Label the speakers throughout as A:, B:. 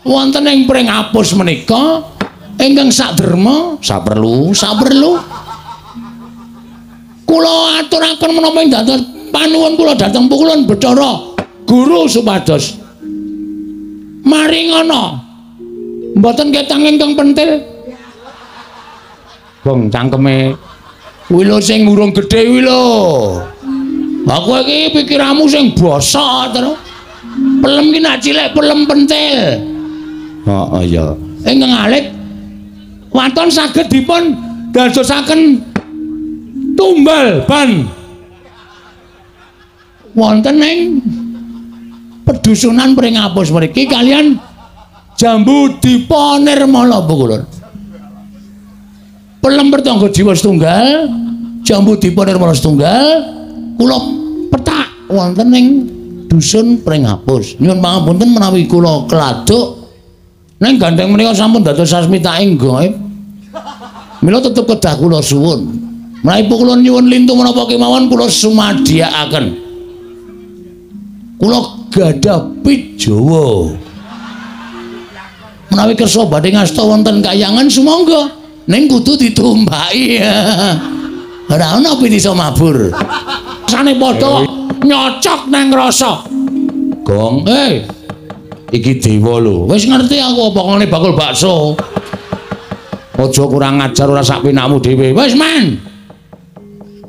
A: Wonten ing Pringapus menika ingkang saderma saperlu saperlu kula aturaken menapa ing dados panuwun kula dhateng Pukulun Bathara Guru supados maringana mboten ketang ingkang pentil. Gong cangkeme kuwi lho sing urung gedhe kuwi lho. Aku iki pikiranmu sing bosok terus. Pelem ki nak cilik pelem pentil. Heeh ya. Ingkang alit waton saged dipun dadosaken tumbal ban wonten ing pedusunan Pringapus mriki kalian Jambu Dipa Nirmala Pukulun. Pelem Pertangga Jiwa setunggal, Jambu Dipa Nirmala setunggal, kula petak wonten ing dusun Pringapus. Nyuwun pangapunten menawi kula keladuk ning gandeng menika sampun dados sasmitaing gaib. Mila tetep kedah kula suwun. Menawi kula nyuwun lintu menapa kemawon kula sumadiyakaken. Kula gadah pit Jawa. Menawi kersa badhe ngasta wonten kayangan sumangga, ning kudu ditumpaki. Ora ana pit iso mabur. Rasane padha nyocok nang rasa. Gong, iki dewa lho. Wis ngerti aku apa ngene bakul bakso. Aja kurang ajar ora sak penakmu dhewe. Wis men.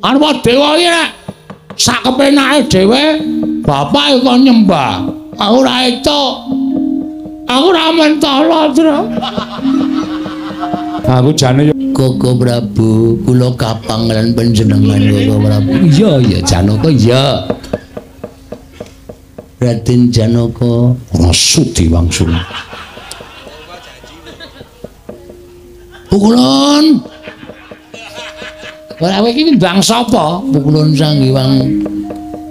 A: Arep dewa iki nek sak kepenake dhewe, bapak kon nyembah. Aku ora entuk. Aku ora mentala, Tru. Aku jane yo Koko Prabu, kula kapang lan panjenengan Koko Prabu. Iya, iya Janaka iya. Raden Janaka ora sudi wangsul. Pukulun. Ora kowe iki ndang sapa? Pukulun Sang Hyang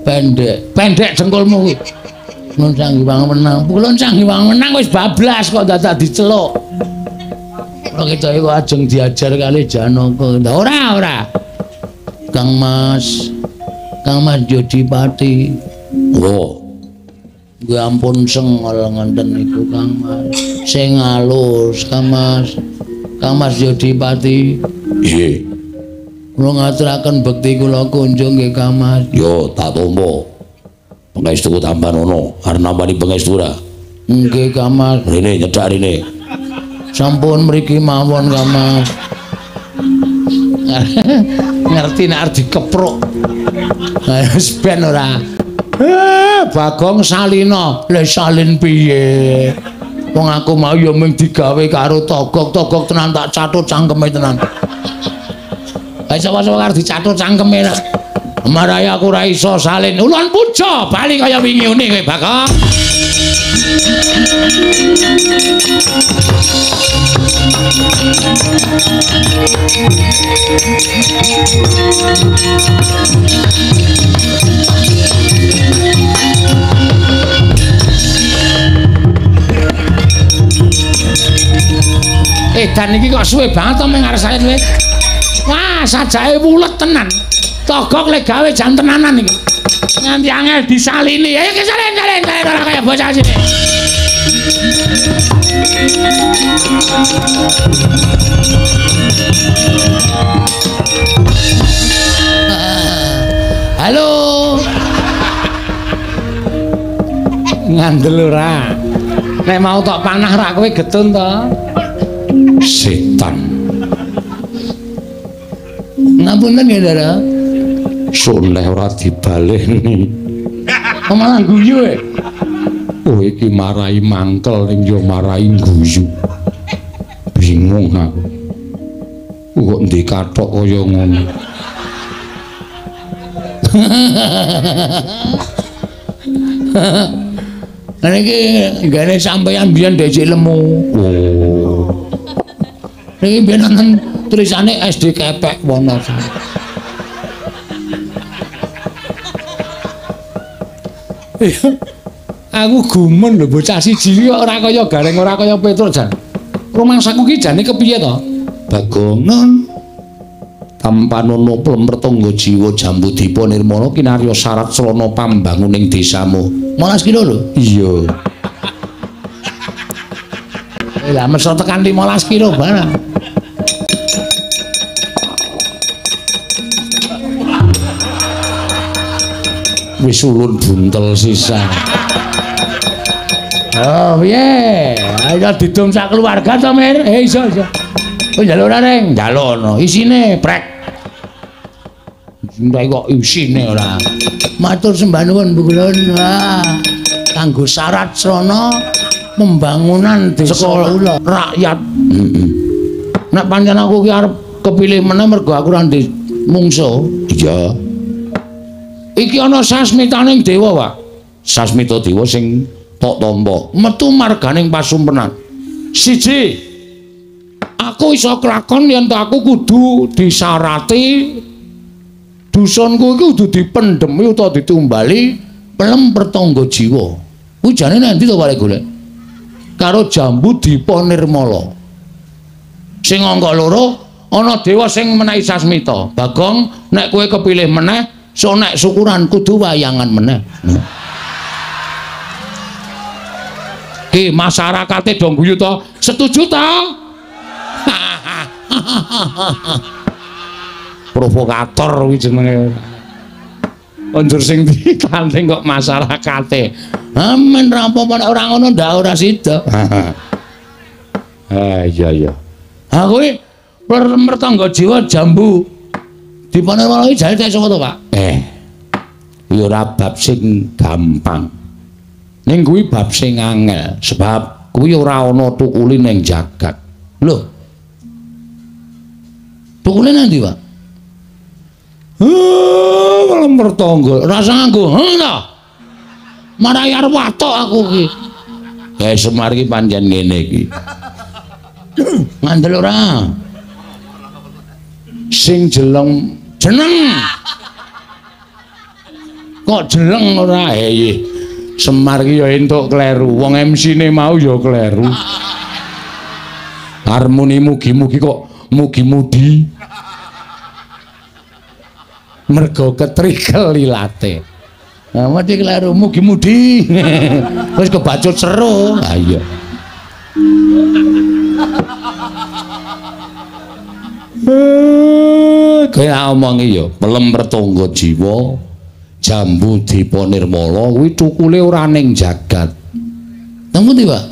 A: Pendek. Pendek dengkulmu kuwi. Pukulun Sang Hyang Wenang. Pukulun Sang Hyang Wenang wis bablas kok dadak diceluk. Ora ketok kok ajeng diajar kali Janaka. Ora, ora. Kang Mas. Kang Mas Jodipati. Oh. Nggih ampun sengol ngoten niku Kang Mas. Sing alus Kang Mas. Kang Mas Jodipati. Nggih. Kula ngaturaken bekti kula kunjung nggih Kang Mas. Yo tak tampa. Pangestuku tambanono, arep nampani pangestu ora? Nggih Kang Mas. Rene nyedak rene. Sampun mriki mawon Kang Mas. Ngerti nek arep dikepruk. Wis ben ora. Bagong salina, lha salin piye? Wong aku mau ya mung digawe karo togok, togok tenan tak cathut cangkeme tenan. Lah sapa-sapa karo dicathut cangkeme nek. Marai aku ora iso salin. Ulun puja bali kaya wingi une kowe Bagong. Edan iki kok suwe banget to meng arep kowe. Wah, sajake wulet tenan. Togok lek gawe jan tenanan iki. Nganti angel disalini. Ayo ki salin, salin, salin ora kaya bocah sini. Halo. Ngandel ora? Nek mau tok panah rak kowe getun to? Setan. Ngapunten ya, Ndara. Soleh ora dibaleni. Kok malah guyu e? Oh iki marai mangkel ning yo marai guyu. Bingung aku. Kok ndek kathok kaya ngono. Lah iki nggene sampeyan biyen ndek lemu. Oh. Niki biyen nonton tulisane SD Kepek Wonosari. Aku gumun lho bocah siji iki kok ora kaya Gareng, ora kaya Petruk jan. Rumangsaku ki jane kepiye to? Bagong non tampanono plemretangga jiwa Jambu Dipa Nirmala kinarya syarat slana pambanguning desamu. 15 kilo lho. Iya. Lah mesra tekan 15 kilo barang. Wis ulun buntel sisa. Oh piye? Ayo didum sak keluarga to, Mir? Iso iso. Oh njaluk ora, Reng? Njaluk ono. Isine prek. Ndek kok isine ora. Matur sembah nuwun Bu Kulon. Wah, kanggo syarat srana pembangunan desa kula rakyat. Heeh. Nek pancen aku ki arep kepilih meneh mergo aku ora ndek mungsuh. Iya. Iki ana sasmitaning dewa, Pak. Sasmita dewa sing tok tampa metu marganing pasumpenan. Siji, aku iso klakon yen aku kudu disarati dusunku iki kudu dipendhemi utawa ditumbali pelem pertangga jiwa. Kuwi jane nang ndi to Pak golek? Karo jambu Dipa Nirmala. Sing angka loro ana dewa sing menehi sasmita. Bagong, nek kowe kepilih meneh, so nek syukuran kudu wayangan meneh. Ki masyarakate do guyu to? Setuju to? Provokator kuwi jenenge. Anjur sing ditanding kok masyarakate. Amen ra apa-apa nek ora ngono ndak ora sida. Ah iya iya. Ha kuwi mertangga jiwa jambu Dipa Nirmala iki jane tek sapa to, Pak? Kuwi ora bab sing gampang. Ning kuwi bab sing angel, sebab kuwi ora ana tukule ning jagat. Lho. Tukule nang ndi, Pak? Malah mertangga, rasa nganggo. Heh ta. Marai arep watok aku iki. Ya Semar iki pancen ngene iki. Ngandel ora? Sing jeleng jeneng. Kok jeleng ora? Semar iki ya entuk kleru. Wong MC-ne mau ya kleru. Harmoni mugi-mugi kok mugi-mudi. Mergo ketrikel ilate. Nah, mesti kleru mugi-mudi. Wis kebacut seru. Ha iya. Kaya omongi ya, pelem pertangga jiwa, jambu Dipa Nirmala kuwi tukule ora ning jagat. Nang pundi, Pak?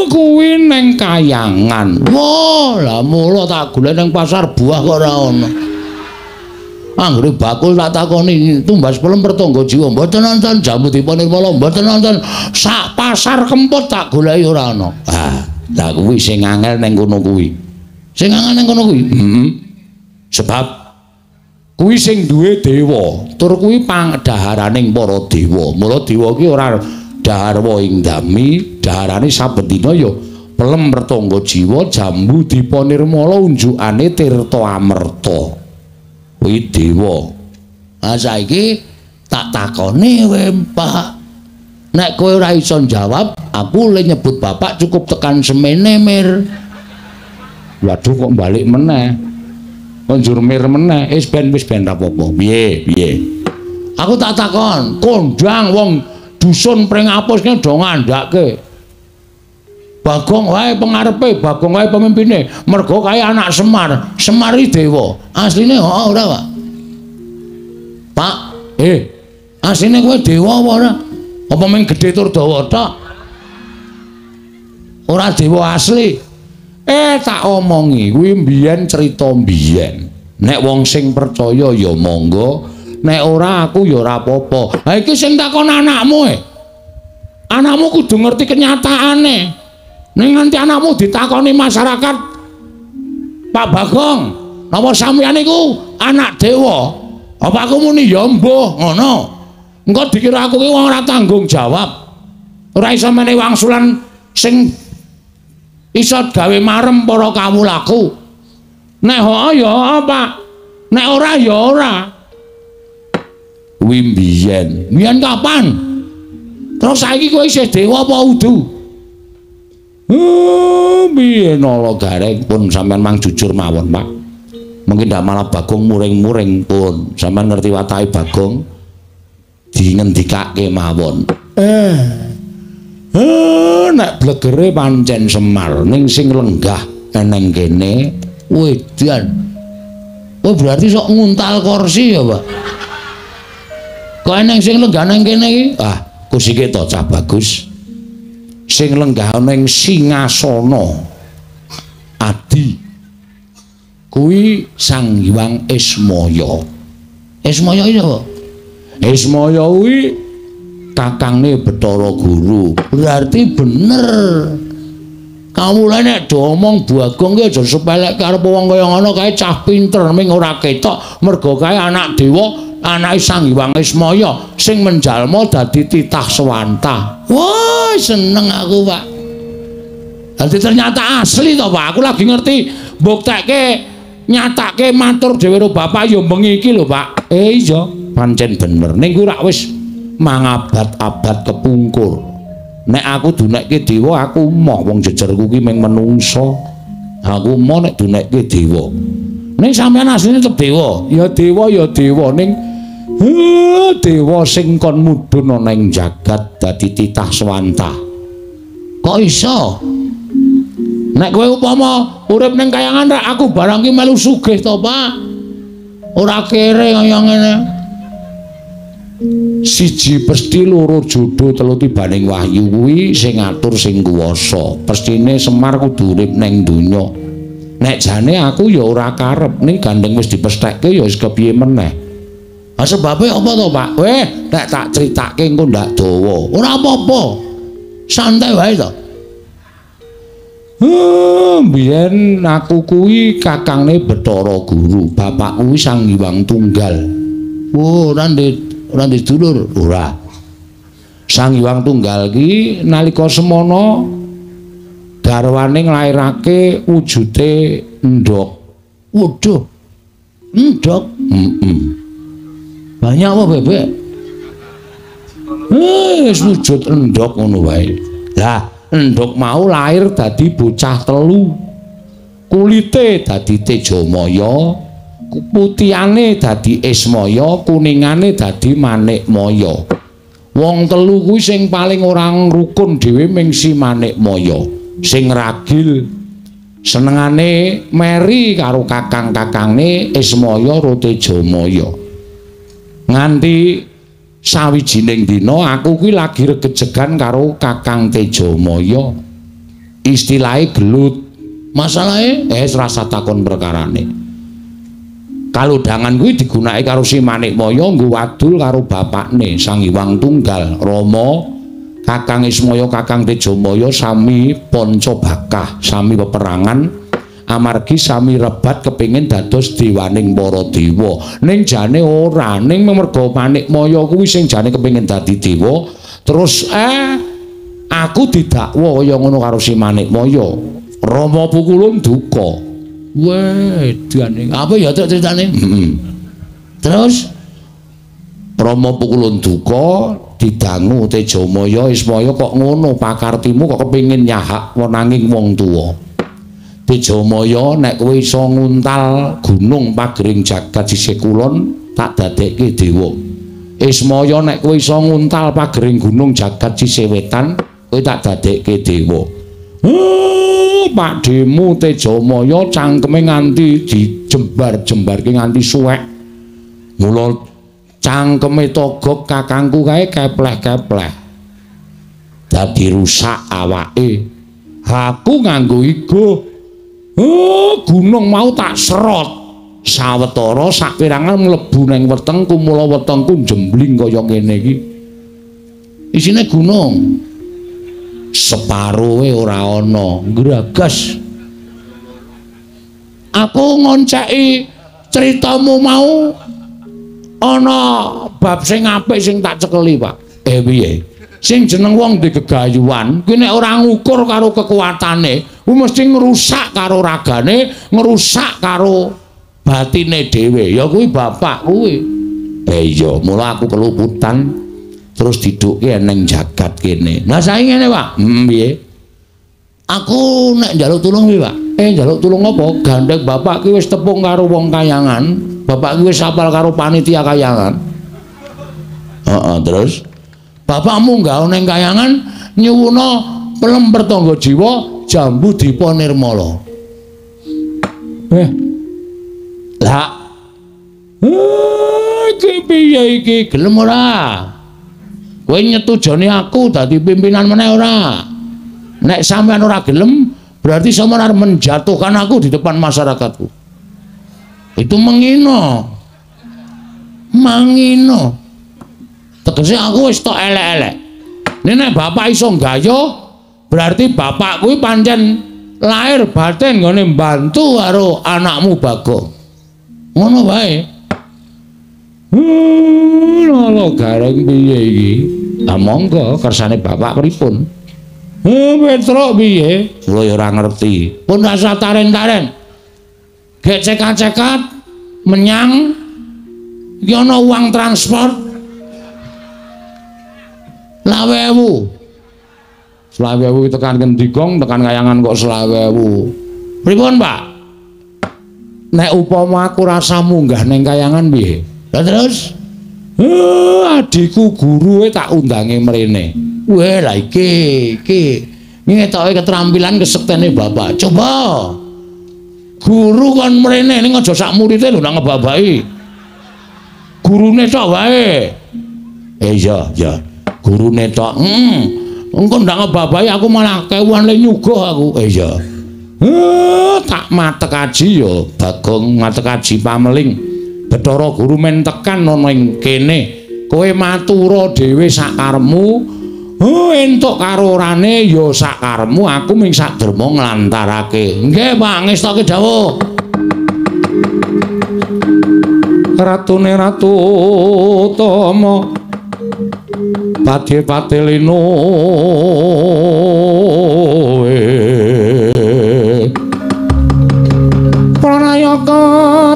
A: Kuwi ning kayangan. Wah, lah mula tak golek ning pasar buah kok ora ana. Anggere bakul tak takoni tumbas pelem pertangga jiwa, mboten nonton jambu Dipa Nirmala, mboten nonton sak pasar Kempot tak goleki ora ana. Ah, lah kuwi sing angel ning kono kuwi. Sing angel ning kono kuwi. Heeh. Sebab kuwi sing duwe dewa, tur kuwi pangdaharaning para dewa. Mula dewa ki ora dahar ing dami, daharane saben dina ya pelem pertangga jiwa jambu Dipa Nirmala unjukane tirta amerta. Kuwi dewa. Ah saiki tak takoni kowe, Pak. Nek kowe ora iso njawab, aku le nyebut bapak cukup tekan semene, Mir. Waduh kok balik meneh. Njur mir meneh, wis ben ra apa-apa. Piye, piye? Aku tak takon, kondang wong dusun Pringapus ki do ngandhake. Bagong wae pengarepe, Bagong wae pemimpine. Mergo kae anak Semar, Semar iki dewa. Asline heeh ora, Pak? Pak, asline kowe dewa apa ora? Apa mung gedhe tur dawa tok? Ora dewa asli. Tak omongi, kuwi mbiyen cerita mbiyen. Nek wong sing percaya ya monggo, nek ora aku ya ora apa-apa. Ha iki sing takon anakmu e. Anakmu kudu ngerti kenyataane. Ning nganti anakmu ditakoni masyarakat, Pak Bagong, napa sampeyan niku anak dewa? Apa aku muni ya mbuh ngono. Engko dikira aku ki wong ora tanggung jawab. Ora iso menehi wangsulan sing iso gawe marem para kawulaku. Nek heeh ya heeh, Pak. Nek ora ya ora. Kuwi mbiyen. Mbiyen kapan? Terus saiki kowe isih dewa apa udu? Piye nala gareng pun sampean mang jujur mawon, Pak. Mungkin ndak malah Bagong muring-muring pun. Sampean ngerti watake Bagong dingendikake mawon. Nek blegere pancen Semar ning sing lenggah eneng kene wedan. Oh berarti sok nguntal kursi ya, Pak. Kok eneng sing lenggah nang kene iki? Ah, kusike to cah bagus. Sing lenggah ning singasana adi kuwi Sang Hyang Ismaya. Ismaya iki sapa? Ismaya kuwi kakangne Bathara Guru. Berarti bener. Kawula nek do omong Bagong ki aja sepelekke arep wong kaya ngono kae cah pinter ming ora ketok mergo kae anak dewa, anake Sang Hyang Ismaya sing menjalma dadi titah sewantah. Wah, seneng aku, Pak. Dadi ternyata asli to, Pak. Aku lagi ngerti mbuktekke nyatake matur dhewe karo bapak ya bengi iki lho, Pak. Iya, pancen bener. Ning kuwi rak wis mangabad-abad kepungkur. Nek aku dunekke dewa, aku moh wong jejerku ki mung menungsa. Aku moh nek dunekke dewa. Ning sampeyan asline tetep dewa. Ya dewa ya dewa ning dewa sing kon mudhun ana ing jagat dadi titah swantah. Kok iso? Nek kowe upama urip ning kayangan rak aku barang ki melu sugih to, Pak. Ora kere kaya ngene. Siji pesti loro jodoh telu tibaning wahyu kuwi sing ngatur sing kuwasa. Pestine Semar kudu urip ning donya. Nek jane aku ya ora karep ning gandeng wis dipesthekke ya wis kepiye meneh. Ha sebabe apa to, Pak? Weh, nek tak critake engko ndak dawa. Ora apa-apa. Santai wae to. Biyen aku kuwi kakangne Bathara Guru, bapakku kuwi Sang Hyang Tunggal. Oh, ora ndek dulur, ora. Sang Hyang Tunggal ki nalika semana garwane nglairake wujute endhog. Waduh. Endhog? Heeh. Banyak apa bebek? Wis wujud endhog ngono wae. Lah, endhog mau lahir dadi bocah telu. Kulite dadi Tejamaya, putihane dadi Ismaya, kuningane dadi Manikmaya. Wong telu kuwi sing paling ora rukun dhewe ming si Manikmaya, sing ragil senengane meri karo kakang-kakangne Ismaya ro Tejamaya. Nganti sawijining dina aku kuwi lagi regejegan karo Kakang Tejamaya. Istilahe gelut. Masalahe rasa takon perkarane. Kalodhangan kuwi digunakake karo si Manikmaya nggo wadul karo bapakne Sang Hyang Tunggal Rama. Kakang Ismaya, Kakang Tejamaya sami panca bakah, sami peperangan amargi sami rebat kepingin dados dewaning para dewa. Ning jane ora, ning merga Manikmaya kuwi sing jane kepingin dadi dewa, terus aku didakwa kaya ngono karo si Manikmaya. Rama Pukulun duka. Wedane. Apa ya ceritane? Heeh. Terus Rama Pukulun duka didangu Tejamaya, Ismaya kok ngono pakartimu kok kepingin nyahak wenanging wong tuwa. Tejamaya nek kowe iso nguntal gunung pagering jagat sisih kulon tak dadekke dewa. Ismaya nek kowe iso nguntal pagering gunung jagat sisih wetan kowe tak dadekke dewa. Pakdhemu Tejamaya cangkeme nganti dijembar-jembarke nganti suwek. Mula cangkeme Togok kakangku kae kepleh-kepleh. Dadi rusak awake. Aku nganggo igo. Gunung mau tak serot. Sawetara sakirangan mlebu nang wetengku, mula wetengku jembling kaya ngene iki. Isine gunung. Separoe ora ana, gragas. Aku ngonceki critamu mau ana bab sing apik sing tak cekeli, Pak. Piye? Sing jeneng wong di gegayuhan kuwi nek ora ngukur karo kekuatane, kuwi mesti ngrusak karo ragane, ngrusak karo batine dhewe. Ya kuwi bapak kuwi. Iya, mula aku keluputan terus didukke neng jagat kene. Lah saiki ngene, Pak. Piye? Aku nek njaluk tulung piye, Pak? Njaluk tulung apa? Gandeng bapak ki wis tepung karo wong kayangan, bapak ki wis apal karo panitia kayangan. Heeh, terus bapakmu nggawe ning kayangan Nyuwuna pelem pertangga jiwa jambu dipa nirmala. Lah. Iki piye iki? Gelem ora? Kowe nyetujoni aku dadi pimpinan meneh ora? Nek sampean ora gelem, berarti sampean arep menjatuhkan aku di depan masyarakatku. Itu mengino. Mangino. Tegese aku wis tok elek-elek. Nek bapak iso nggayuh, berarti bapak kuwi pancen lahir batin nggone mbantu karo anakmu Bagong. Ngono wae. Lho gareng piye iki? Lah monggo kersane bapak pripun? Petruk piye? Kula ya ora ngerti. Pun rasa taren-taren. Gek cekat-cekat menyang iki ana uang transport 25.000. 25.000 tekan ngendi gong, tekan kayangan kok 25.000. Pripun, Pak? Nek upama aku rasa munggah ning kayangan piye? Lah terus adikku guruwe tak undange mrene. Weh, lah iki iki ngetoke keterampilan kesektene bapak. Coba guru kon mrene ning aja sak murite lho nang ngebabaki. Gurune tok wae. Iya, iya. Gurune tok. Engko ndak ngebabaki aku malah kewuan le nyuguh aku. Iya. Tak matek aji ya Bagong, matek aji pameling. Bathara guru men tekan ana ing kene. Kowe matura dhewe sakaremu. Entuk karo orane ya sakaremu, aku ming sak derma nglantarake. Nggih, Pak, ngestoke dawuh.
B: Ratune Ratu Tama padhe patelino Pranayaka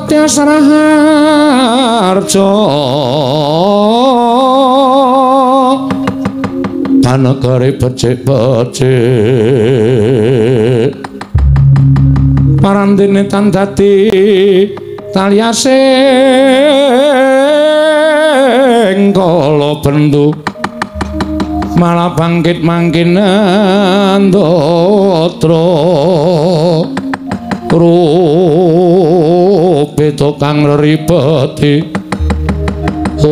B: Tyas Raharja panegare becik-becik parandene tan dadi taliasing kala bendu malah bangkit mangkin ndatra rupe tukang ribeti. Om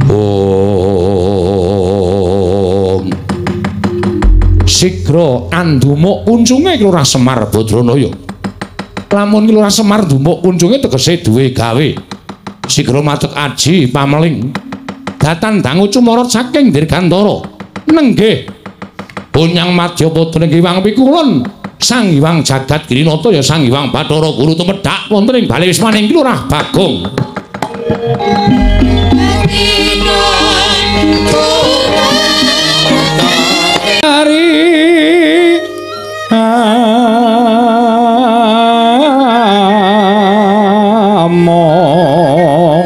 B: Om
A: Sigra andumuk kuncunge Lurah Semar Badranaya. Lamun Lurah Semar ndumuk kuncunge tegese duwe gawe. Sigra matek aji pameling. Datan dangu cumorot saking Dirgantara. Nenggih Punyang Madya Putra Hyang Pikulun Sang Hyang Jagat Girinata ya Sang Hyang Bathara Guru tumedhak wonten ing bale wismaning Lurah Bagong.
B: Ari among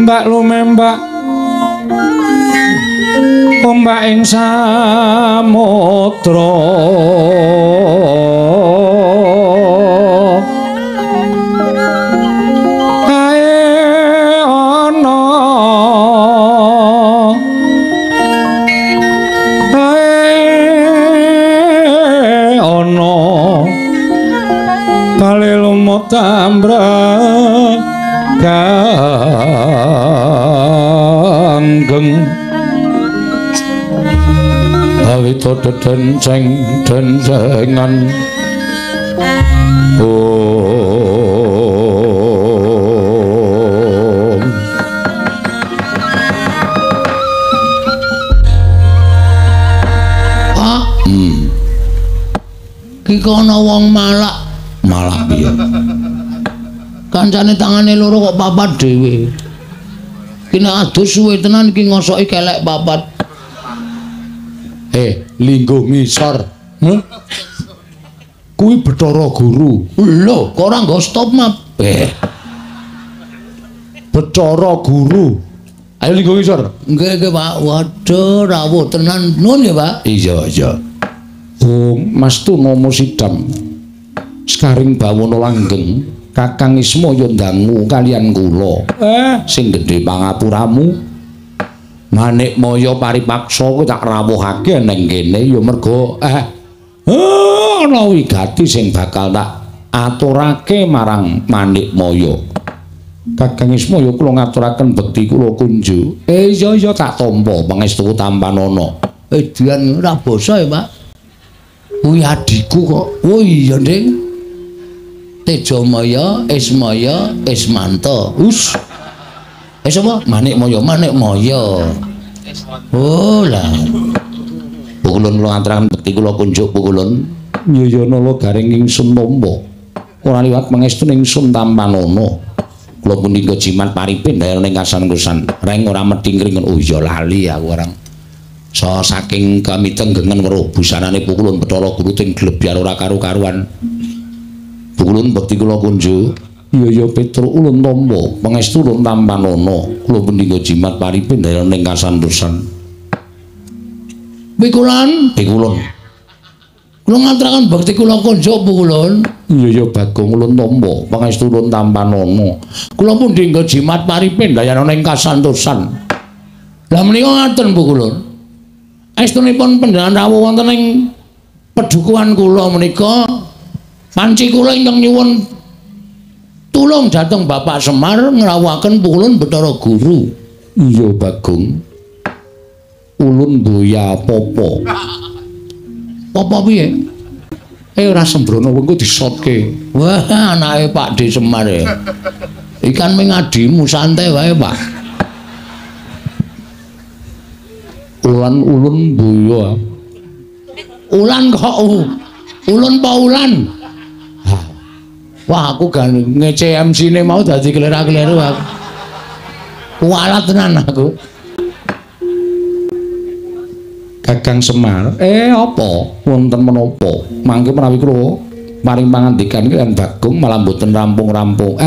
B: Mbak lumembak ombak ing samudra ae ana ae ana bale lumut tambra ganggeng awito dedenceng dencengan. Om
A: Pak, ki kono wong malak. Malak piye? Kancane tangane loro kok papat dhewe. Ki nek adus suwe tenan iki ngosoki kelek papat.
B: Lingguh ngisor. Kuwi Bathara Guru.
A: Lho, kok ora nggo stop map?
B: Bathara Guru. Ayo lingguh ngisor.
A: Nggih, nggih, Pak. Waduh, rawuh tenan. Nuwun nggih, Pak.
B: Iya, iya. Oh, Mas Tunomo Sidam. Sekaring bawana langgeng
A: Kakang Ismaya ndangu kalian kula. Sing gedhe pangapuramu. Manikmaya paripaksa kowe tak rawuhake ning kene ya merga ana wigati sing bakal tak aturake marang Manikmaya. Kakang Ismaya kula ngaturaken bekti kula kunjuk. Iya iya tak tampa pangestu tampanana. Edian ora basa ya, Pak. Kuwi adhiku kok. Oh iya, Ding. Tejamaya, Ismaya, Ismanta. Us. Sapa? Manikmaya, Manikmaya. Oh lah. Pukulun kula ngaturaken bekti kula kunjuk pukulun. Iya ya nala garing ingsun tampa. Ora liwat pangestu ingsun tampanana. Kula punika jimat paripin dayane kasan-kusan. Reng ora medhing kringon. Oh iya lali aku orang. So saking kamitenggengen weruh busanane Pukulun Bathara Guru ting glebyar ora karu-karuan. Pukulun bekti kula kunjuk. Iya ya Petruk ulun tampa pangestu ulun tampanana. Kula punika jimat paripin dayane kasantosan. Pikulun, pikulun. Kula ngaturaken bekti kula kunjuk Pukulun. Iya ya Bagong ulun tampa pangestu ulun tampanana. Kula punika jimat paripin dayane ing kasantosan. Lah menika ngaten Pukulun. Estunipun panjenengan rawuh wonten ing pedukuhan kula menika panci kula ingkang nyuwun tulung dhateng Bapak Semar ngrawuhaken Pukulun Bathara Guru. Iya Bagong. Ulun boya apa-apa. Apa piye? Ora sembrono wengko disotke. Wah, anake Pak D Semar e. Ikan ming adimu santai wae, Pak. Ulan ulun boya. Ulan kok ulun pa ulan. Wah, aku gan ngece MC-ne mau dadi kelera-keleru aku. Kualat tenan aku. Kakang Semar, apa? Wonten menapa? Mangke menawi kula paring pangandikan kaliyan Bagong malah mboten rampung-rampung.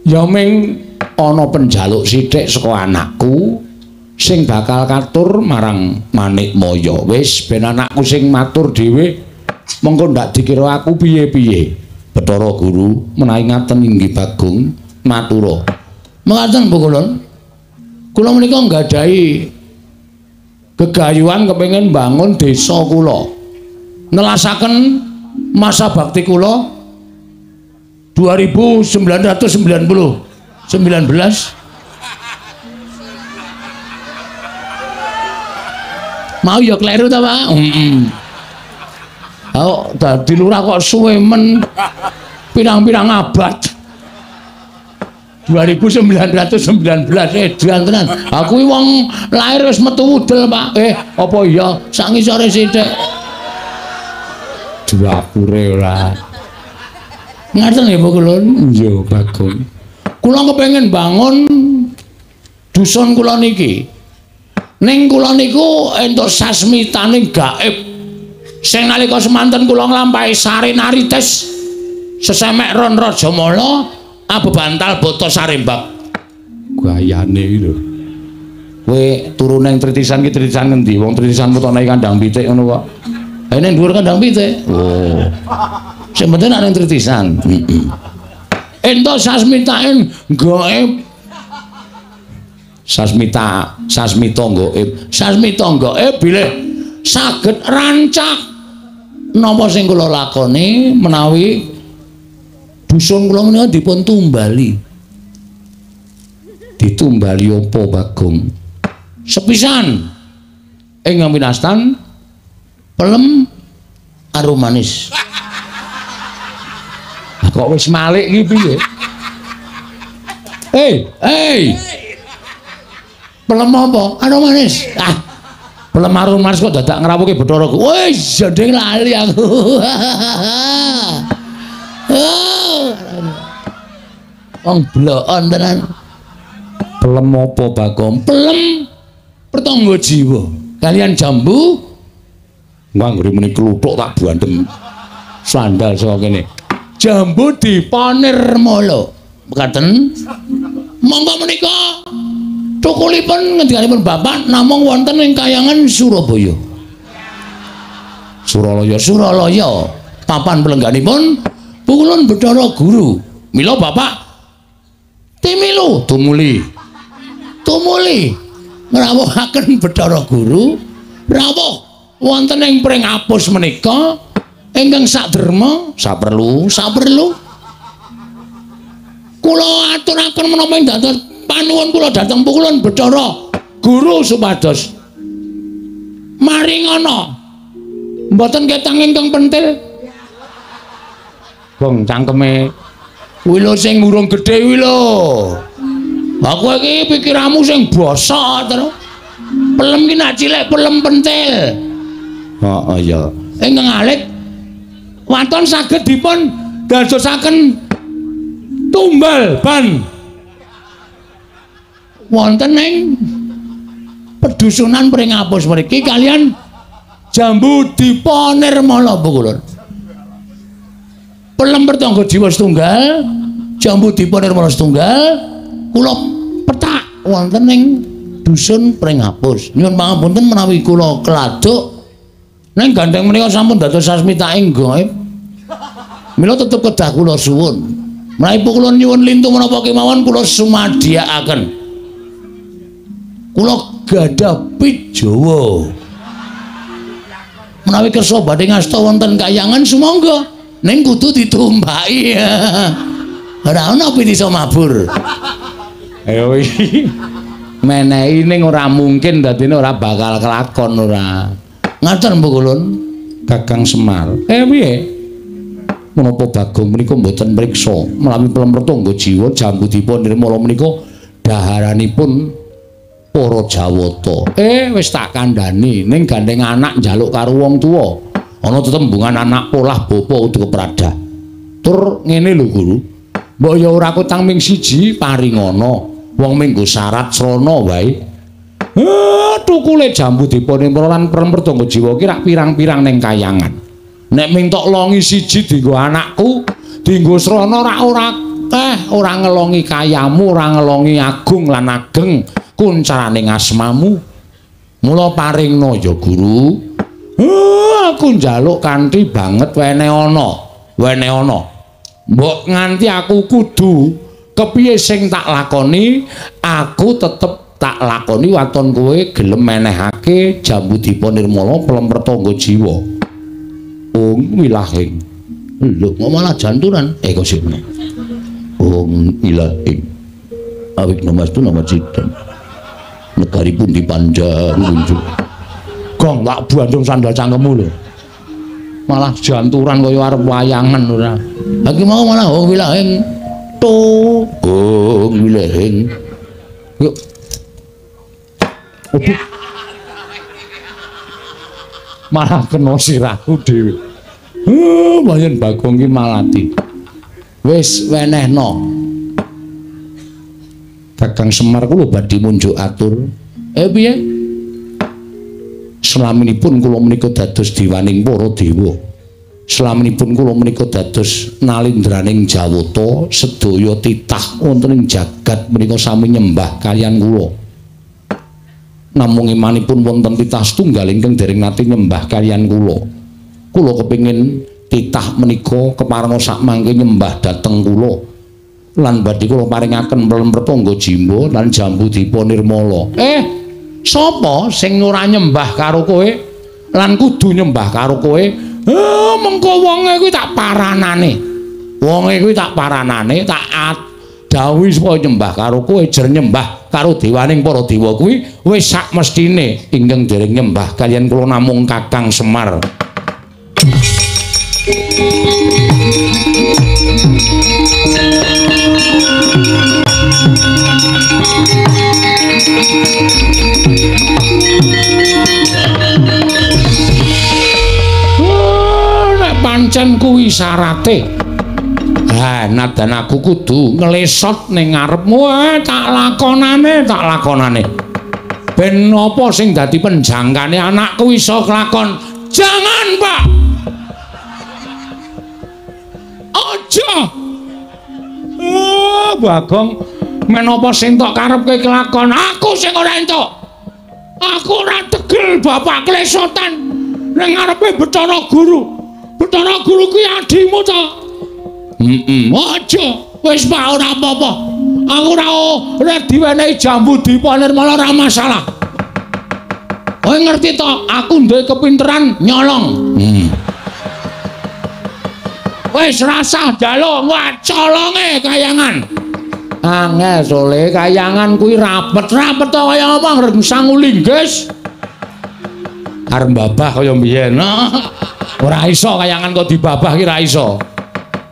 A: Ya ming ana penjaluk sithik saka anakku sing bakal katur marang Manikmaya. Wis ben anakku sing matur dhewe, mengko ndak dikira aku piye-piye. Bathara Guru menawi ngaten inggih Bagong matura. Mekaten Pukulun. Kula menika nggadahi gegayuhan kepengin bangun desa kula. Nelasaken masa bakti kula 2990 19. Mau ya kleru ta, Pak? Heeh. Oh, dadi lurah kok suwe men pirang-pirang abad. 2919 edan tenan. Aku iki wong lahir wis metu wudel, Pak. Apa iya sak ngisore sithik. Dapure ora. Ngaten nggih Pukulun? Iya, Bagong. Kula kepengin bangun dusun kula niki. Ning kula niku entuk sasmitane gaib. Sing nalika semanten kula nglampahi sare narites sesemek ron Rajamala abebantal bata sarembak. Gayane iki lho. Kowe turu ning tritisan ki tritisan ngendi? Wong tritisan metone kandang pitik ngono kok. Ha ning dhuwur kandang pitik. Oh. Sing penting nek ning tritisan. Heeh. Entuk sasmitane gaib. Sasmita, sasmita gaib. Sasmita gaib bilih saged rancak napa sing kula lakoni menawi dusun kula menika dipun tumbali. Ditumbali apa, Bagong? Sepisan ingkang pinastan pelem arum manis. Kok wis malik iki piye? Hei. Pelem apa? Arum manis. Ah. Pelem arum manis kok dadak ngrawuhke Bathara Guru. Wis jodheng lali aku. Wong blokon tenan. Pelem apa, Bagong? Pelem pertangga jiwa. Kalian jambu nganggere muni kluthuk tak bandem. Sandal saka kene. Jambu dipanirmala. Mekaten. Monggo menika tukulipun ngendikanipun Bapak namung wonten ing kayangan Surabaya. Suralaya, Suralaya. Papan pelengganipun Pukulun Bathara Guru. Mila Bapak timilu tumuli. Tumuli ngrawuhaken Bathara Guru rawuh wonten ing Pringapus menika ingkang saderma saperlu saperlu. Kula aturaken menapa ing dados panuwun kula dhateng pukulun Bathara Guru supados maringana mboten ketang ingkang pentil. Gong cangkeme kuwi lho sing urung gedhe kuwi lho. Aku iki pikiranmu sing bosok terus. Pelem ki nak cilik pelem pentil. Heeh ya. Ingkang alit waton saged dipun dadosaken tumbal ban wonten ing pedusunan Pringapus mriki kalian Jambu Dipa Nirmala pukulun. Pelem Pertangga Jiwa setunggal, Jambu Dipa Nirmala setunggal, kula petak wonten ing dusun Pringapus. Nyuwun pangapunten menawi kula keladuk ning gandeng menika sampun dados sasmitaing gaib. Mila tetep kedah kula suwun. Menawi kula nyuwun lintu menapa kemawon kula sumadiyakaken. Kula gadah pit Jawa. Menawi kersa badhe ngasta wonten kayangan sumangga, ning kudu ditumpaki. Ora ana pit iso mabur.
B: Ayo iki menehi ning ora mungkin dadine ora bakal kelakon ora.
A: Ngaten Mbok Kulun,
B: Kakang Semar. Piye? Menapa Bagong menika mboten mriksa menawi Pelem Pertangga Jiwa Jambu Dipa Nirmala menika daharanipun para Jawata. Wis tak kandhani ning gandeng anak njaluk karo wong tuwa. Ana tetembungan anak polah bapa kudu kepradah. Tur ngene lho Guru. Mbok ya ora kutang ming siji paringana. Wong minggu syarat srana wae. Tukule Jambu Dipa Nirmala lan Pelem Pertangga Jiwa ki rak pirang-pirang ning kayangan. Nek ming tok longi siji dienggo anakku, dienggo srana rak ora ora ngelongi kayamu, ora ngelongi agung lan ageng kuncarane asmamu. Mula paringna ya Guru. Aku njaluk kanthi banget wene ana, wene ana. Mbok nganti aku kudu kepiye sing tak lakoni, aku tetep tak lakoni waton kowe gelem menehake Jambu Dipa Nirmala Pelem Pertangga Jiwa.
A: Ung wilahing. Lho kok malah janturan? Kok sik. Ung wilahing. Awik namastu nama cidam. Negari pundi panjang kunjung.
B: Gong tak bandung sandal cangkemmu lho. Malah janturan kaya arep wayangan ora.
A: Lha iki mau malah ung wilahing. To ung wilahing. Yuk.
B: Waduh. Malah kena sirahku dhewe. Bayan Bagong ki malati.
A: Wis wenehno. Kakang Semar kula badhe munjuk atur. Piye?
B: Selaminipun kula menika dados diwaning para dewa. Selaminipun kula menika dados nalindraning Jawata, sedaya titah wonten ing jagat menika sami nyembah kaliyan kula. Namung imanipun wonten titah setunggal ingkang dereng nate nyembah kaliyan kula. Kula kepingin titah menika keparenga sakmangke nyembah dhateng kula. Lan badhe kula paringaken Pelem Pertangga Jiwa lan Jambu Dipa Nirmala. Sapa sing ora nyembah karo kowe lan kudu nyembah karo kowe? Mengko wonge kuwi tak paranane. Wonge kuwi tak paranane, tak dawuhi supaya nyembah karo kowe, jer nyembah karo dewaning para dewa kuwi wis sak mestine ingkang dereng nyembah kaliyan kula namung Kakang Semar. Nek pancen kuwi syarate, ha nadan aku kudu nglesot ning ngarepmu, tak lakonane, tak lakonane. Ben apa sing dadi penjangkane anakku iso kelakon? Jangan, Pak. Aja. Bagong, menapa sing tok karepke kelakon? Aku sing ora entuk. Aku ora tegel bapak klesotan ning ngarepe Bathara Guru. Bathara Guru kuwi adimu ta? Heeh. Aja,
A: Wis Pak ora apa-apa. Aku ora diwenehi jambu Dipa Nirmala ora masalah. Kowe ngerti to, aku duwe kepinteran nyolong. Wis rasah njaluk, wah colonge kayangan. Angel sole kayangan kuwi rapet-rapet to kaya apa ngreng sangu linggis. Arep babah kaya mbiyen. Ora iso kayangan kok dibabah ki ora iso.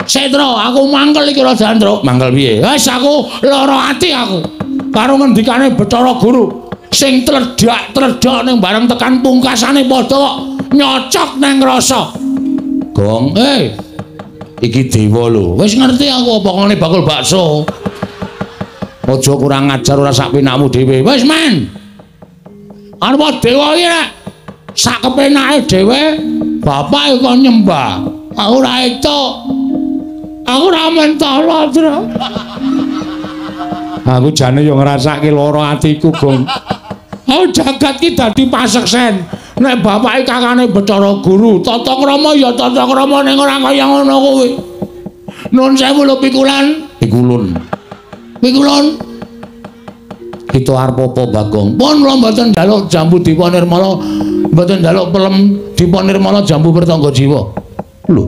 A: Setro, aku mangkel iki ora Jandruk. Mangkel piye? Wis aku lara ati aku. Karo ngendikane Bathara Guru sing tledhak-tledhak ning bareng tekan pungkasane padha kok nyocok nang rasa. Gong, iki dewa lho. Wis ngerti aku apa ngene bakul bakso. Aja kurang ajar ora sak penakmu dhewe. Wis men. Arep dewa iki rek sak kepenake dhewe bapak kok nyembah. Aku ora entuk. Aku ora mentolo, Tru.
B: Aku jane yo ngrasake lara atiku, Gong.
A: Oh jagat ki dadi paseksen. Nek bapake kakane Bathara Guru, tata krama ya tata krama ning ora kaya ngono kuwi. Nun sewu lho pikulan.
B: Pikulun.
A: Pikulun.
B: Kita arep apa, Bagong?
A: Pun kula mboten njaluk jambu Dipa Nirmala, mboten njaluk pelem Dipa Nirmala jambu Pertangga Jiwa.
B: Lho,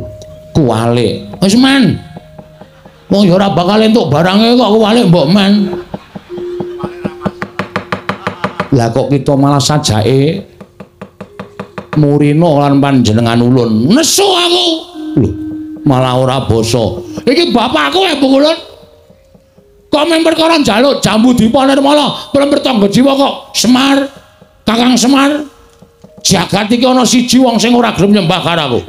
B: kuwalik.
A: Wis men. Wong ya ora bakal entuk barange kok kuwalik mbok men.
B: Lah kok kita malah sajake murina lan panjenengan ulun.
A: Nesu aku.
B: Lho, malah ora basa.
A: Iki bapakku e Pukulun. Kok men perkara njaluk jambu Dipa Nirmala, pelem Pertangga Jiwa kok Semar, Kakang Semar. Jagat iki ana siji wong sing ora gelem nyembah karo aku.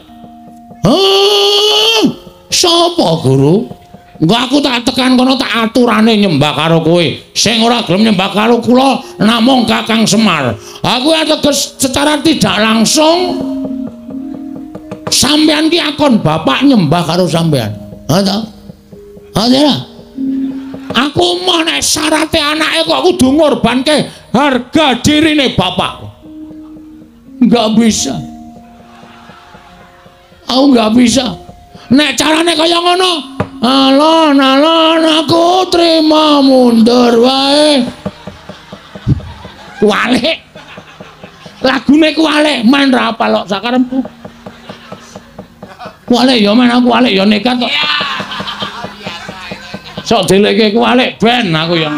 A: Heh, sapa guru? Engko aku tak tekan kono tak aturane nyembah karo kowe. Sing ora gelem nyembah karo kula namung Kakang Semar. Aku ateges secara tidak langsung sampean ki akon bapak nyembah karo sampean. Ha ta? Ha ta? Aku moh nek syarate anake kok kudu ngorbanke harga dirine bapak. Enggak bisa. Aku enggak bisa. Nek carane kaya ngono, alon-alon aku trima mundur wae. Kuwalik. Lagune kuwalik, men ra apal kok sakarepku. Kuwalik ya men aku kuwalik ya nekat kok. Sok dileke kuwalik ben aku ya.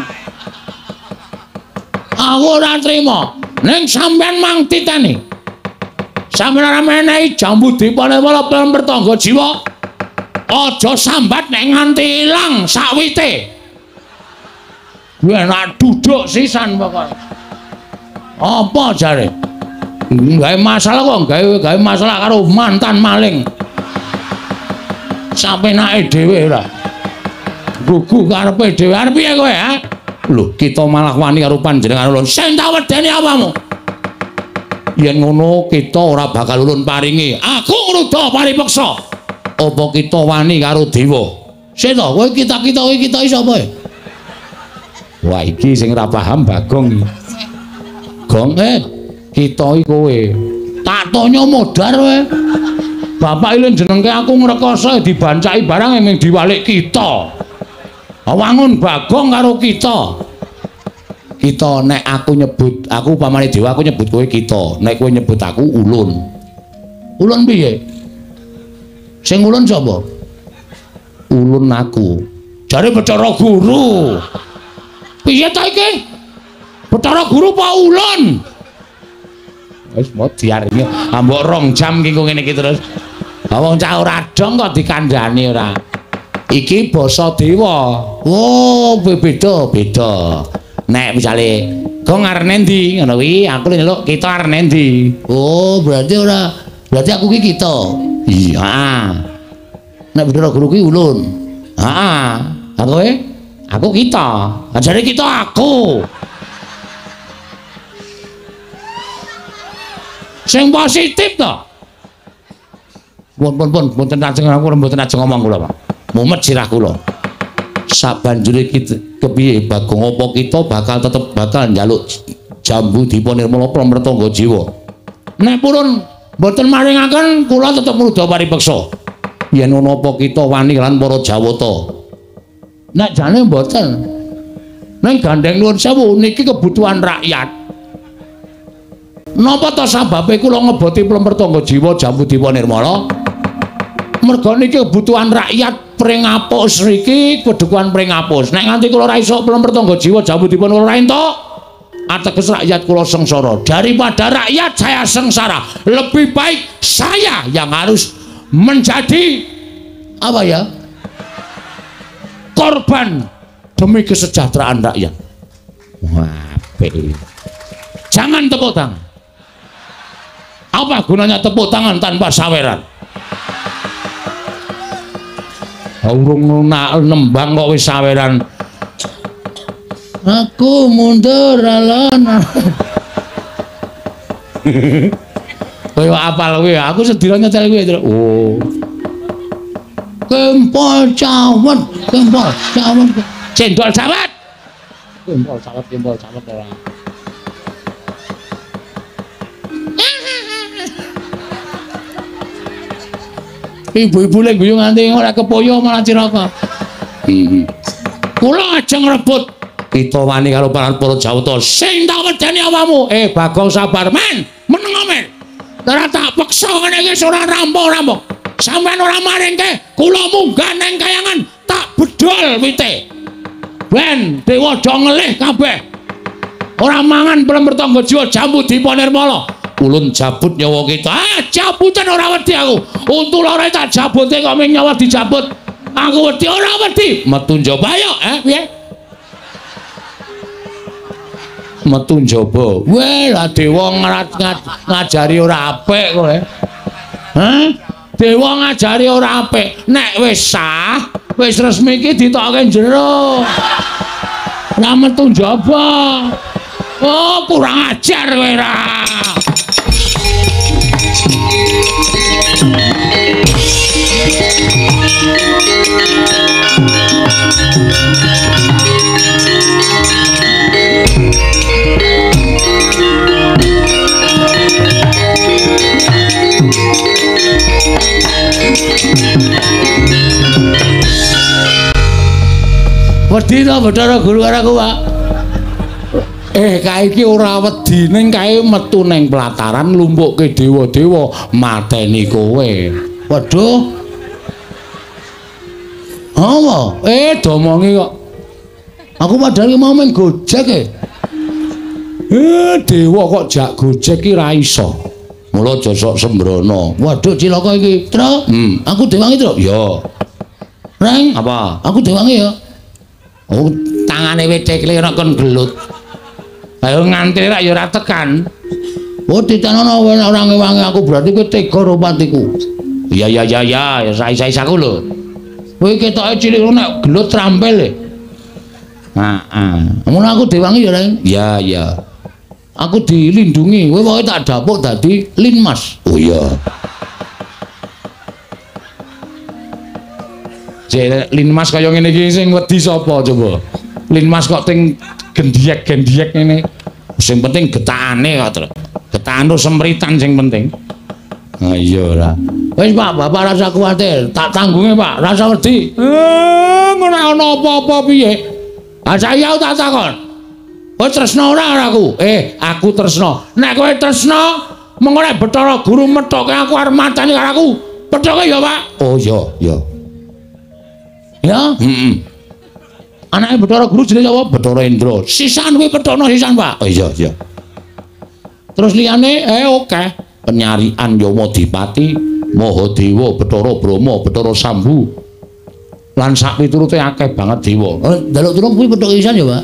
A: Aku ora trima. Ning sampean mang titeni. Sampeyan ora menehi jambu Dipa Nirmala pelem Pertangga Jiwa. Aja sambat nek nganti ilang sakwite. Kuwi enak duduk sisan pokoke. Apa jare? Gawe masalah kok, gawe masalah karo mantan maling. Sapenake dhewe ora. Gugu karepe dhewe arep piye kowe, ha?
B: Lho, kita malah wani karo panjenengan ulun.
A: Sing tak wedeni apamu?
B: Yen ngono kita ora bakal ulun paringi.
A: Aku ngruda paripeksa.
B: Apa kita wani karo dewa?
A: Sik to, kowe kita-kita kowe kita iki sapa?
B: Wah, iki sing ora paham Bagong iki. Gong, kita iki kowe.
A: Tak tonyo modar kowe. Bapak iki jenengke aku ngrekoso dibancaki barang ming diwalik kita. Wangun Bagong karo kita.
B: Kita nek aku nyebut, aku pamane dewa aku nyebut kowe kita. Nek kowe nyebut aku ulun.
A: Ulun piye? Sing ulun sapa?
B: Ulun aku.
A: Jare Bathara Guru. Piye ta iki? Bathara Guru apa ulun?
B: Wis modiar iki. Ambok rong jam ki ngene iki terus. Wong cah ora dong kok dikandhani ora. Iki basa dewa. Oh, beda beda. Nek misale Gong arep nendi ngono kuwi, aku nyeluk kita arep nendi.
A: Oh, berarti ora, berarti aku ki kita.
B: Iya.
A: Nek Bathara Guru ki ulun.
B: Heeh. Aku kowe? Aku kita.
A: Jare kita aku. Sing positif to.
B: Pun pun pun mboten ajeng aku mboten ajeng ngomong kula, Pak. Mumet sirah kula. Sabanjure kita kepiye Bagong apa kita bakal tetep bakal njaluk jambu Dipa Nirmala Pramretangga Jiwa.
A: Nek purun mboten maringaken kula tetep ngruda paripeksa.
B: Yen ngono apa kita wani lan para Jawata.
A: Nek jane mboten. Ning gandeng nuwun sewu niki kebutuhan rakyat. Napa ta sababe kula ngeboti Plemer Tangga Jiwa Jambudipa Nirmala? Merga niki kebutuhan rakyat Pringapus riki, kedukuhan Pringapus. Nek nganti kula ora iso Plemer Tangga Jiwa Jambudipa ora entuk, ateges rakyat kula sengsara. Daripada rakyat saya sengsara, lebih baik saya yang harus menjadi apa ya? Korban demi kesejahteraan rakyat. Wah, apik. Jangan tepuk tangan. Apa gunanya tepuk tangan tanpa saweran? Urung nembang kok wis saweran. Aku mundur alon. Kowe apal kowe, aku sedina nyetel kowe. Oh. Kempol cawet, kempol cawet. Cendol cawet. Kempol cawet, kempol cawet ora. Ibu-ibu lek guyu nganti ora kepoyo malah cilaka. Kula ajeng rebut kita wani karo para Jawata sing tak wedeni awakmu. Bagong sabar men, meneng men. Ora tak peksa ngene iki ora rampung-rampung. Sampeyan ora maringke, kula munggah nang kayangan tak bedol wite. Ben dewa do ngelih kabeh. Ora mangan Plemer Tangga Jiwa Jambudipa Nirmala. Ulun jabut nyawa kita. Ah, jabutan ora wedi aku. Untu loro tak jabute kok ming nyawa dijabut. Aku wedi ora wedi. Metu njaba ayo, piye? Metu njaba. Weh, lah dewa ngajari ora apik kowe. Hah? Dewa ngajari ora apik. Nek wis sah, wis resmi iki ditokke jero. Ora metu njaba. Oh, kurang ajar kowe ra. Wedi to Bathara Guru karo aku, Pak? Kae iki ora wedi ning kae metu ning pelataran lumpukke dewa-dewa mateni kowe. Waduh. Apa? Domongi kok. Aku padahal mau main Gojek e. Dewa kok jak Gojek ki ra iso. Mula aja sok sembrono. Waduh cilaka iki, Tru. Aku dewangi, Tru. Ya. Reng, apa? Aku dewangi ya. Oh, tangane wit cekle ora kon gelut. Ayo nganti rak ya ora tekan. Oh, ditanono ora ngewangi aku berarti kowe tega karo patiku. Iya ya ya ya, ya sais-sais aku lho. Kowe ketoke cilik nek gelut trampil e. Heeh. Ngono aku dewangi ya, Reng. Iya iya. Aku dilindungi, kowe pokoke tak dapuk dadi Linmas. Oh iya. Jek Linmas kaya ngene iki sing wedi sapa coba? Linmas kok ting gendiek-gendiek ngene. Sing penting getakane kok, Tru. Getakan semritan sing penting. Ha iya ora. Wis Pak, Bapak rasa kuwatir, tak tanggunge Pak, rasa wedi. Ngono ana apa-apa piye? Ha saiki aku tak takon. Kowe tresna ora karo aku? Aku tresna. Nek kowe tresna, mengko nek Bathara Guru methoke aku arep mateni karo aku. Pethoke ya, Pak. Oh iya, iya. Ya? Heeh. Anake Bathara Guru jenenge sapa? Bathara Indra. Sisan kuwi pethono sisan, Pak. Oh iya, iya. Terus liyane oke. Penyarian Yamadipati, Mahadewa, Bathara Brahma, Bathara Sambu. Lan sak piturute akeh banget dewa. Njaluk tulung kuwi pethoke sisan ya, Pak.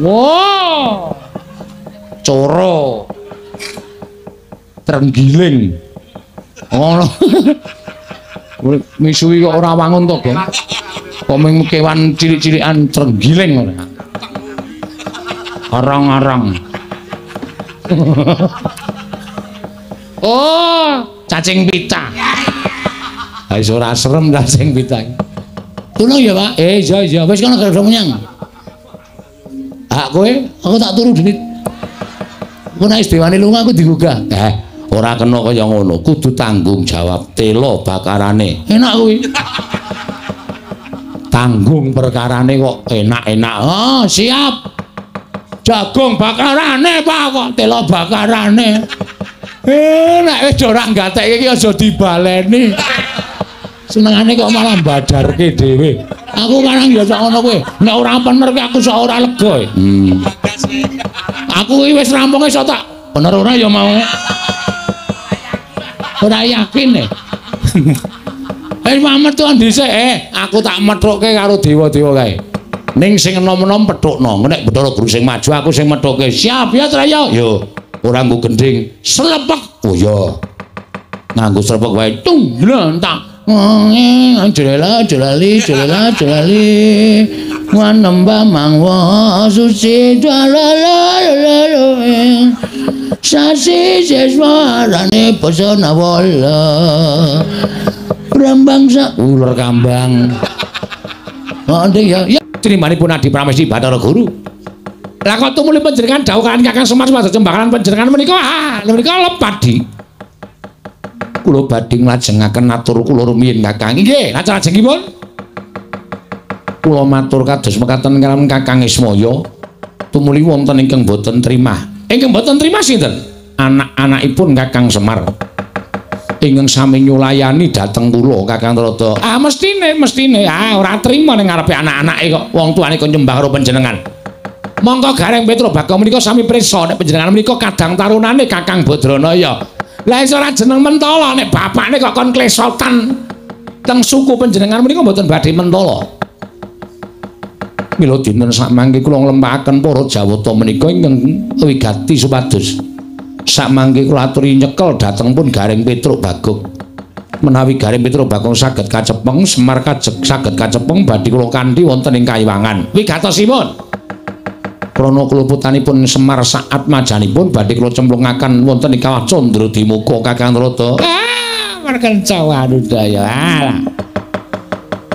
A: Wow. Coro. Trenggiling. Ngono. Misuwi kok ora wangun to, Gong. Kok mung kewan cilik-cilikan trenggiling ngono. Arang-arang. Oh, cacing pita. Ha iso ora serem cacing pita. Tulung ya, Pak. Iya iya, wis kono gara menyang. Hak kowe, aku tak turu dhewe. Engko nek wis dewane lunga aku digugah. Ora kena kaya ngono, kudu tanggung jawab telo bakarane. Enak kuwi. Tanggung perkarane kok enak-enak. Oh, siap. Jagung bakarane, Pak, kok telo bakarane. Nek wis ora nggatekke iki aja dibaleni. Senengane kok malah badarke dhewe. Aku kadang ya sak ngono kuwi. Nek ora bener ki aku sak ora lega. Aku iki wis rampung iso tak bener ora ya mau. Ora yakin e. Metu dhisik, aku tak methukke karo dewa-dewa kae. Ning sing enom-enom pethukno, nek Bathara Guru sing maju aku sing methukke. Siap ya, Traya? Yo, ora nggo gendhing. Slepek. Oh iya. Nganggo slepek wae. Tung glentak. Jelela jelali jelela jelali. Wanembah mangwa suci jalala. Sasi seswarane pesona wala. Brambang sak ular kambang. Oh ya, ya trimanipun Adi Pramesti Bathara Guru. Lah kok tumuli panjenengan dawuh kaliyan Kakang Semar supados cembakalan panjenengan menika menika lepat di. Kula badhe nglajengaken atur kula rumiyin Kakang. Nggih, lajengipun kula matur kados mekaten kaliyan Kakang Ismaya tumuli wonten ingkang boten trimah. Ingkang boten trimah sinten? Anak-anakipun Kakang Semar. Ingkang sami nyulayani dhateng kula Kakang Trada. Ah mestine, mestine. Ah ora trima ning ngarepe anak-anake kok wong tuane kon nyembah karo panjenengan. Monggo Gareng Petruk Bagong menika sami prisa nek panjenengan menika kadang tarunane Kakang Badranaya. Lah iso ora jeneng mentala nek bapakne kok kon klesotan teng suku panjenengan menika mboten badhe mentala. Mila dinten sakmangke kula nglempakaken para Jawata menika ingkang wigati supados sakmangke kula aturi nyekel dhateng pun Gareng Petruk Bagong. Menawi Gareng Petruk Bagong saged kacepeng, Semar kajeg saged kacepeng badhe kula kanthi wonten ing kayiwangan. Wigatosipun krana kluputanipun Semar saat majanipun badhe kula cemplungaken wonten ing kawah Candra Dimuka Kakang Trada. Ah, markenca wanudaya. Alah.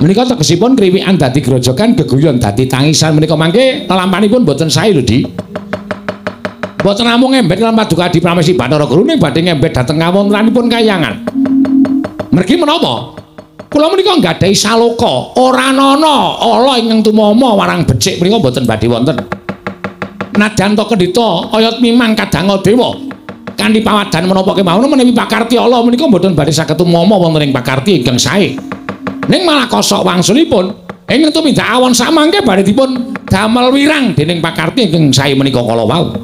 A: Menika tegesipun kriwikan dadi grojogan, geguyon dadi tangisan menika mangke lelampanipun boten sae lho, Di. Boten namung ngembet lan paduka Adi Pramesti Bathara Guru ning badhe ngembet dhateng kawontenanipun kayangan. Mergi menapa? Kula menika nggadahi saloka, ora ana ala ingkang tumama warang becik menika boten badhe wonten. Nadyan ta kendhita oyot mimang kadanga dewa kanthi pawadan menapa kemawon menawi pakarti ala menika boten badhe saged tumama wonten ing pakarti ingkang sae. Ning malah kosok wangsulipun ingkang tumindak awon samangke badhe dipun damel wirang dening pakarti ingkang sae menika kala wau.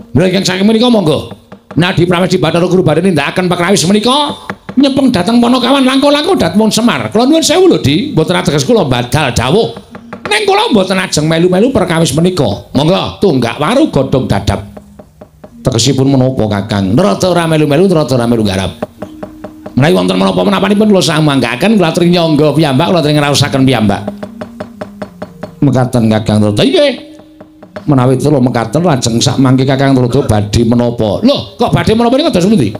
A: Mila ingkang saking menika monggo Nadi Pramesti Bathara Guru badhe nindakaken pakrawis menika nyepeng dhateng Panakawan langkung-langkung dhateng Semar. Kula nuwun sewu lho, Di, mboten ateges kula badal dawuh. Ning kula mboten ajeng melu-melu perkawis menika. Monggo tunggak waru godhong dadap. Tegesipun menapa Kakang? Rada ora melu-melu, rada ora melu garap. Menawi wonten menapa menapanipun kula samanggaaken kula aturi nyangga piyambak, kula aturi ngraosaken piyambak. Mekaten Kakang Trada. Nggih. Menawi kula mekaten lajeng sakmangke Kakang Trada badhe menapa? Lho, kok badhe menapa niku dados pundi?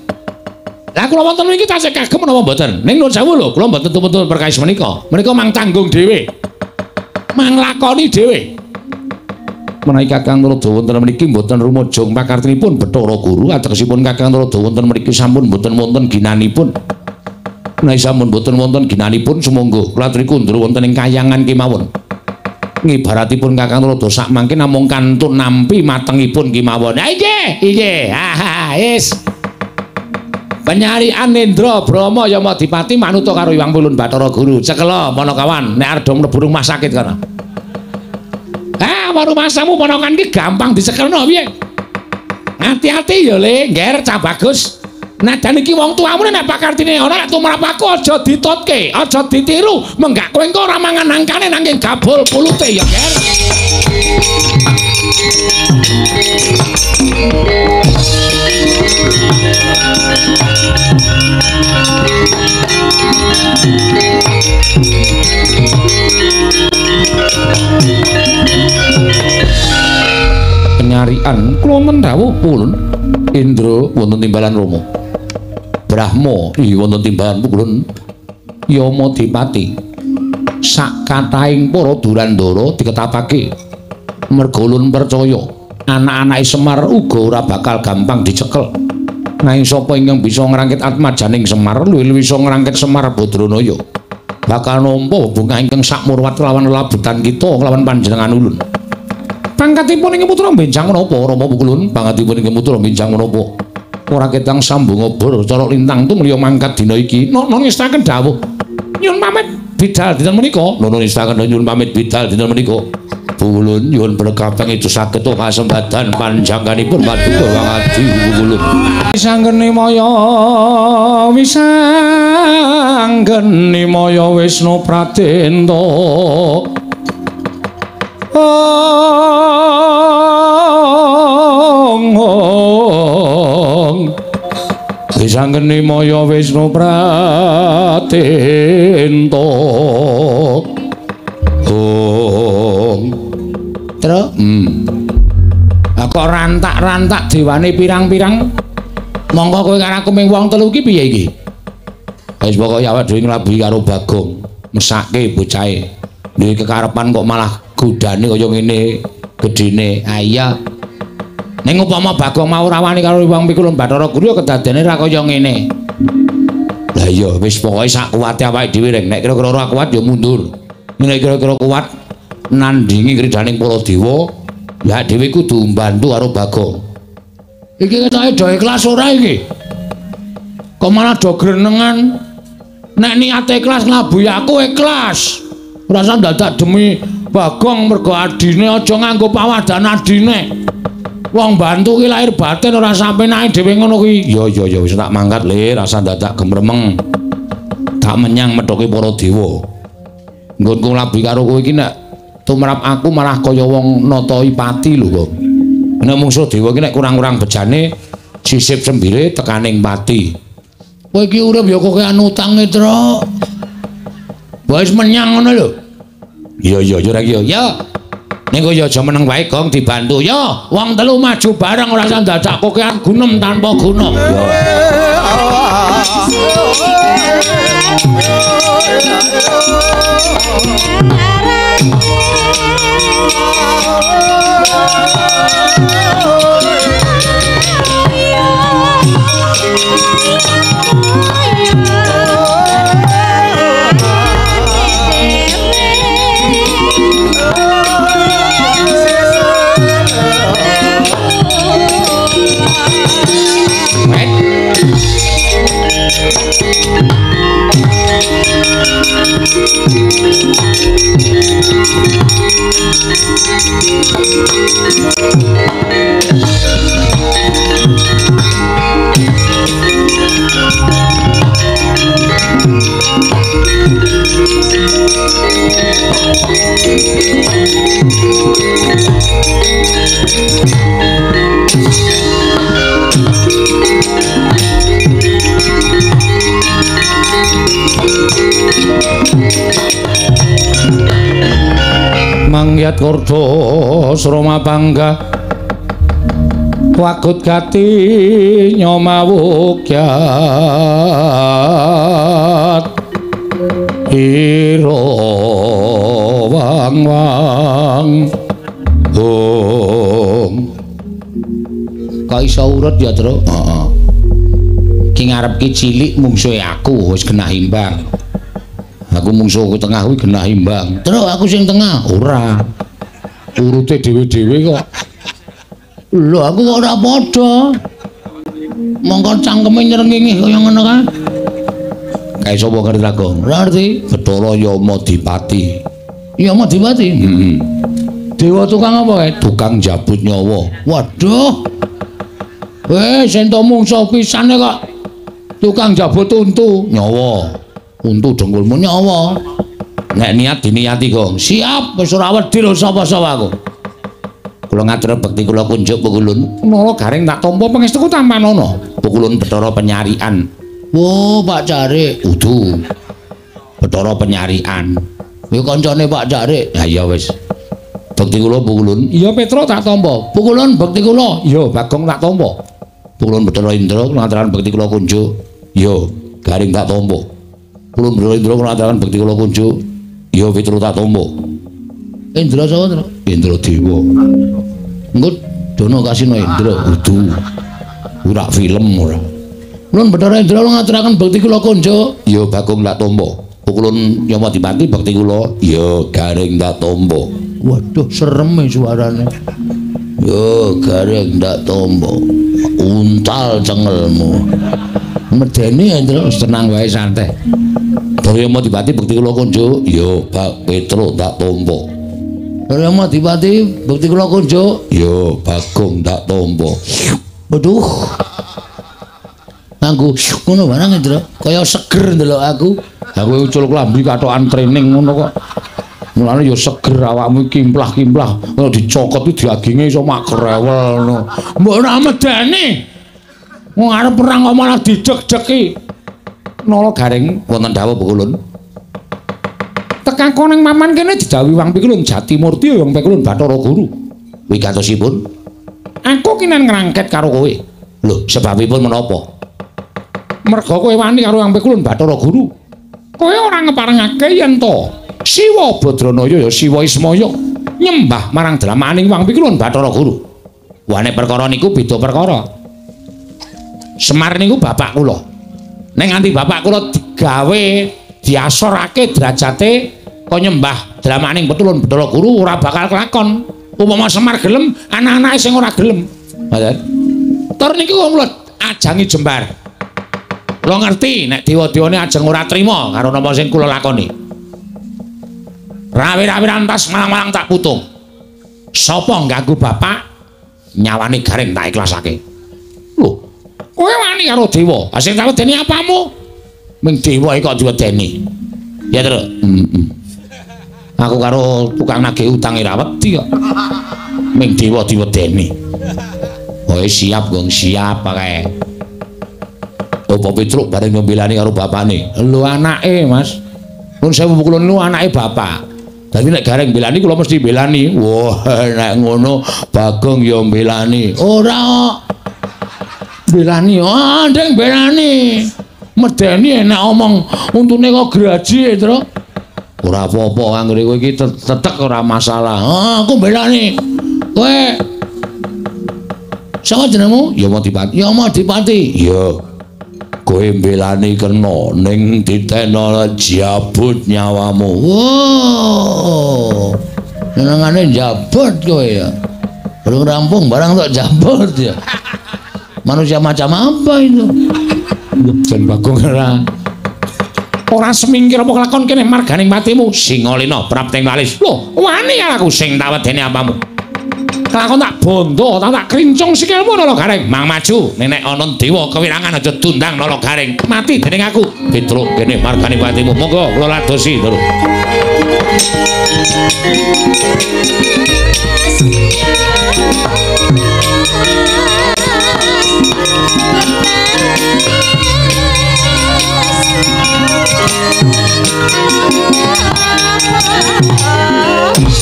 A: Lah kula wonten mriki tasih kagem menapa mboten? Ning nuwun sewu lho, kula mboten tumut perkawis menika. Menika mang tanggung dhewe. Mang lakoni dhewe. Menawi Kakang Trada wonten mriki mboten rumajung pakartinipun Bathara Guru, ategesipun Kakang Trada wonten mriki sampun mboten wonten ginanipun. Menawi sampun mboten wonten ginanipun sumangga kula aturi kundur wonten ing kayangan kemawon. Ngibaratipun Kakang Trada sakmangke namung kantun nampi matengipun kemawon. Ha inggih, inggih. Ha wis. Penyarian Indra Brahma Yamadipati manuta karo Hyang Pulun Bathara Guru. Cekela Panakawan nek arep do mlebu rumah sakit kono. Ah, rumasamu ponakan iki gampang dicekelno piye? Ati-ati ya Le, ngger cah bagus. Najan iki wong tuamu nek pakartine ana nek tumrap aku aja ditutke, aja ditiru, menggak kowe engko ora mangan angkane nanging gabul pulute ya, Ger. Penyarian kula wonten dawuh pulun Indra wonten timbalan Rama. Brahma wonten timbalan pulun Yamadipati. Sak kathahing para durandara diketapake merga ulun percaya anak-anake Semar uga ora bakal gampang dicekel. Nanging sapa ingkang bisa ngrangkit atmajaning Semar luwih-luwih iso ngrangkit Semar Badranaya.
B: Bakal nampa bebungah ingkang sakmurwat kelawan lelabutan kita kelawan panjenengan ulun. Pangkatipun ing putra benjang menapa Rama Pukulun? Pangkatipun ing putra benjang menapa? Ora ketang sambung obor cara lintang tumliya mangkat dina iki. Nono ngestaken dawuh. Nyuwun pamit bidal dinten menika. Nono ngestaken nyuwun pamit bidal dinten menika. Pukulun nyuwun berkah pangestu saged kasembadan panjangkanipun paduka wangadi Pukulun. Wisanggeni maya wisanggeni maya Wisnu Pradenta. Ong ong wisanggeni maya Wisnu Pradenta. Ong Tru kok rantak-rantak dewane pirang-pirang. Monggo kowe karo aku ming wong telu iki piye iki? Wis pokoke awake dhewe nglabuhi karo Bagong, mesake bocahe. Duwe kekarepan kok malah godane kaya ngene gedene. Ha iya. Ning upama Bagong mau ora wani karo Hyang Pikulun Bathara Guru ya kedadene ra kaya ngene. Lah iya wis pokoke sak kuwate awake dhewe reng. Nek kira-kira ora kuat ya mundur. Nek kira-kira kuat nandingi kridaning para dewa, ya dhewe kudu mbantu karo Bagong. Iki ketoke do ikhlas ora iki? Kok malah do grenengan? Nek niate ikhlas nglabuhi aku ikhlas. Ora usah dadak demi Bagong mergo adine aja nganggo pawadan adine. Wong bantu ki lahir batin ora sampe nae dhewe ngono kuwi. Ya ya ya wis tak mangkat le, rasa dadak gemremeng. Tak menyang methoke para dewa. Nggonku nglabuhi karo kowe iki nek tumrap aku malah kaya wong natoi pati lho kok. Nek mungsuh dewa iki nek kurang-kurang bejane sisip sembire tekaning pati. Kowe iki urip ya kokean utange, Truk. Wis menyang ngono lho. Iya iya ya rek ya. Ya. Ning kowe ya aja meneng wae Gong dibantu. Ya, wong telu maju bareng ora usah dadak kokean gunem tanpa guna. Ya. Mangyat kordo sroma bangga wagut gati nyomawukyat ira wang wang ong. Kok iso urut ya, Truk? Heeh. Ki ngarep ki cilik mungsuhe aku wis genah imbang. Aku mungsuh tengah kuwi genah imbang. Truk aku sing tengah. Ora. Urute dhewe-dhewe kok. Lho aku kok ora padha. Mongko cangkeme nyrengenge kaya ngono kae. Kae sapa ngerti ta, Gong? Ora ngerti. Bathara Yamadipati. Yamadipati? Heeh. Dewa tukang apa kae? Tukang jabut nyawa. Waduh. Weh, ento mungsuh pisane kok. Tukang jabut untu nyawa. Untu dengkulmu nyawa. Nek niat diniati, Gong. Siap, wis ora wedi lho sapa-sapa aku. Kula ngatur bekti kula kunjuk Pukulun. Nala garing tak tampa pangestuku tampanana. Pukulun Bathara Penyarian. Wo, Pak Carik. Udu. Bathara Penyarian. Kuwi kancane Pak Carik. Ha iya wis. Bekti kula Pukulun. Iya Petro tak tampa. Pukulun bekti kula. Iya Bagong tak tampa. Pukulun Bathara Indra kula ngaturaken bekti kula kunjuk. Iya, garing tak tampa. Pukulun Bathara Indra kula ngaturaken bekti kula kunjuk. Iya Petro tak tampa. Indra sapa, Tru? Indra Dewa. Engko dono kasino Indra kudu. Ora film ora. Nuwun Bathara Indra kula ngaturaken bekti kula kunjuk. Iya Bagong tak tampa. Pukulun Yamadipati bekti kula. Ya Gareng tak tampa.
A: Waduh, serem suarane. Yo Gareng tak tampa. Untal cengelmu. Medeni Indra,
B: tenang wae santai. Bathara Yamadipati bekti kula kunjuk. Ya Pak Petro tak tampa.
A: Bathara Yamadipati bekti kula kunjuk.
B: Ya Bagong tak tampa.
A: Waduh. Nganggo ngono barang Indra, kaya seger ndelok aku.
B: Aku ucul klambi katokan training ngono kok. Mulane ya seger awakmu kimplah-kimplah, ngono dicokot iki daginge iso makrewel ngono.
A: Mbok ora medeni.
B: Wong arep perang kok malah dideg-degi. Nala Gareng wonten dawuh Pukulun. Tekako ning paman kene didhawuhi Wang Pikulun Jatimurti Wang Pikulun Bathara Guru. Wigatosipun aku kinan ngrangket karo kowe. Lho, sebabipun menapa? Merga kowe wani karo Wang Pikulun Bathara Guru. Kowe ora ngeparengake yen to Siwa Badranaya ya Siwa Ismaya nyembah marang dramaning Wang Pikulun Bathara Guru. Wah, nek perkara niku beda perkara. Semar niku bapak kula. Nek nganti bapak kula digawe diasorake derajate kok nyembah dramaning Petulun Bathara Guru ora bakal kelakon. Upama Semar gelem, anak-anake sing ora gelem. Ngoten. Tur niku kula ajangi jembar. Kula ngerti nek dewa-dewane ajeng ora trima karo napa sing kula lakoni. Rawi-rawi rantas malang-malang tak putung. Sapa ngganggu bapak nyawane Gareng tak ikhlasake. Lho, kowe wani karo dewa. Ha sing tak wedeni apamu? Ming dewa iki kok diwedeni. Ya, Tru. Heeh. Aku karo tukang nagih utang ora wedi kok. Ming dewa diwedeni. Oh, siap, Gong, siap kae. Apa Petruk bareng ngembelani karo bapane. Lho anake, Mas. Nun sewu kula niku anake bapak. Dadi nek Gareng mbelani kula mesti mbelani. Wah, nek ngono Bagong ya mbelani.
A: Ora kok. Mbelani, ah ndeng mbelani. Medeni enak omong untune kok graji, Tru.
B: Ora apa-apa anggere kowe iki tetek ora masalah.
A: Ah, aku mbelani. Kowe sapa jenengmu?
B: Yamadipati.
A: Yamadipati.
B: Iya. Kowe mbelani kena ning ditena jabut nyawamu.
A: Wow. Senengane jabut kowe ya. Belum rampung barang tok jabut ya. Manusia macam apa itu?
B: Jan Bagong ora semingkir apa kelakon kene marganing patimu. Singalena prapting walis. Lho, wani aku sing tak wedeni apamu. Kelakon tak bondo, tak krincung sikilmu Nala Gareng. Mang maju, nenek ana dewa kewirangan aja dundang Nala Gareng. Mati dening aku. Petruk kene margane patimu. Monggo kula ladosi, Tru.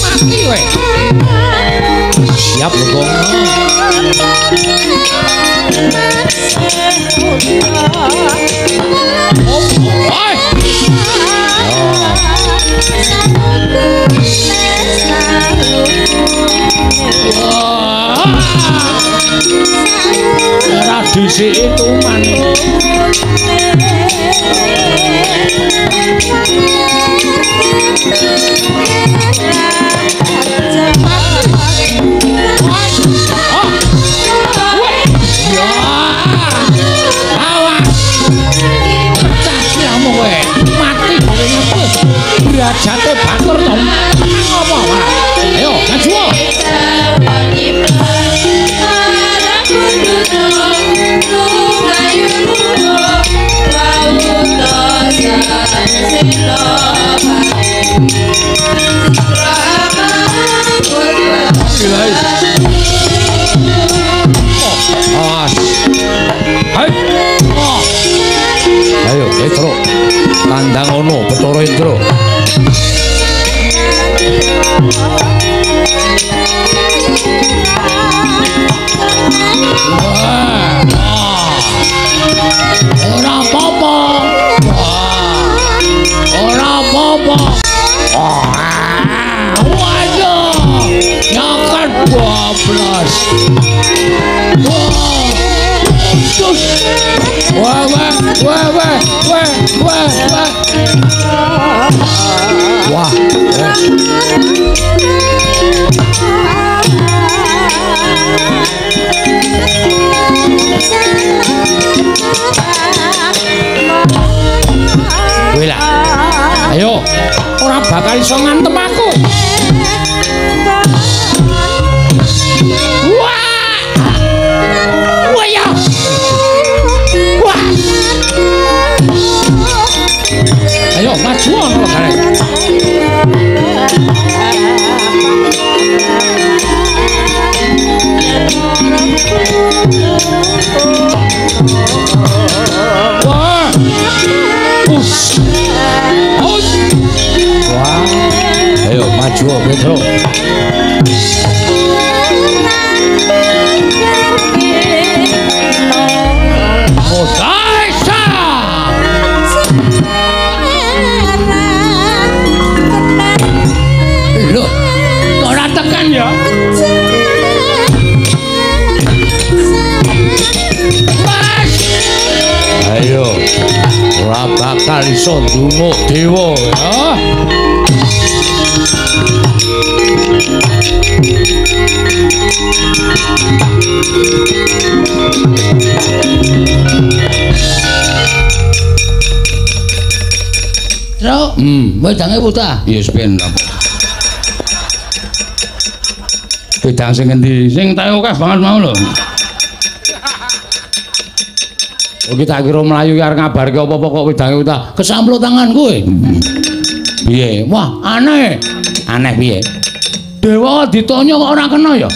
B: Mati kowe. Siap lho, Gong. Ora dhisiki tuman. Derajate batur to. Apa malah? Ayo, maju. Ayo, Petro. Tandang ono Bathara Indra.
A: Ora apa-apa. Ora apa-apa. Waduh. Nyakan bablas. Wah, wah, wah, wah, wah, wah, wah. Wah. Us. Us. Wah. Ayo maju Petro. Loh, kok ora tekan ya? Mas. Ayo. Ora bakal iso ndunguk dewa ya. Truk, wedange putah.
B: Ya wis ben apa. Wedang sing endi? Sing tae akeh banget mau lho.
A: Oh, kita kira mlayu arep ngabarke apa-apa kok wedange utah. Kesamplo tangan kowe. Piye? Wah, aneh. Aneh piye? Dewa ditanya kok ora kena ya?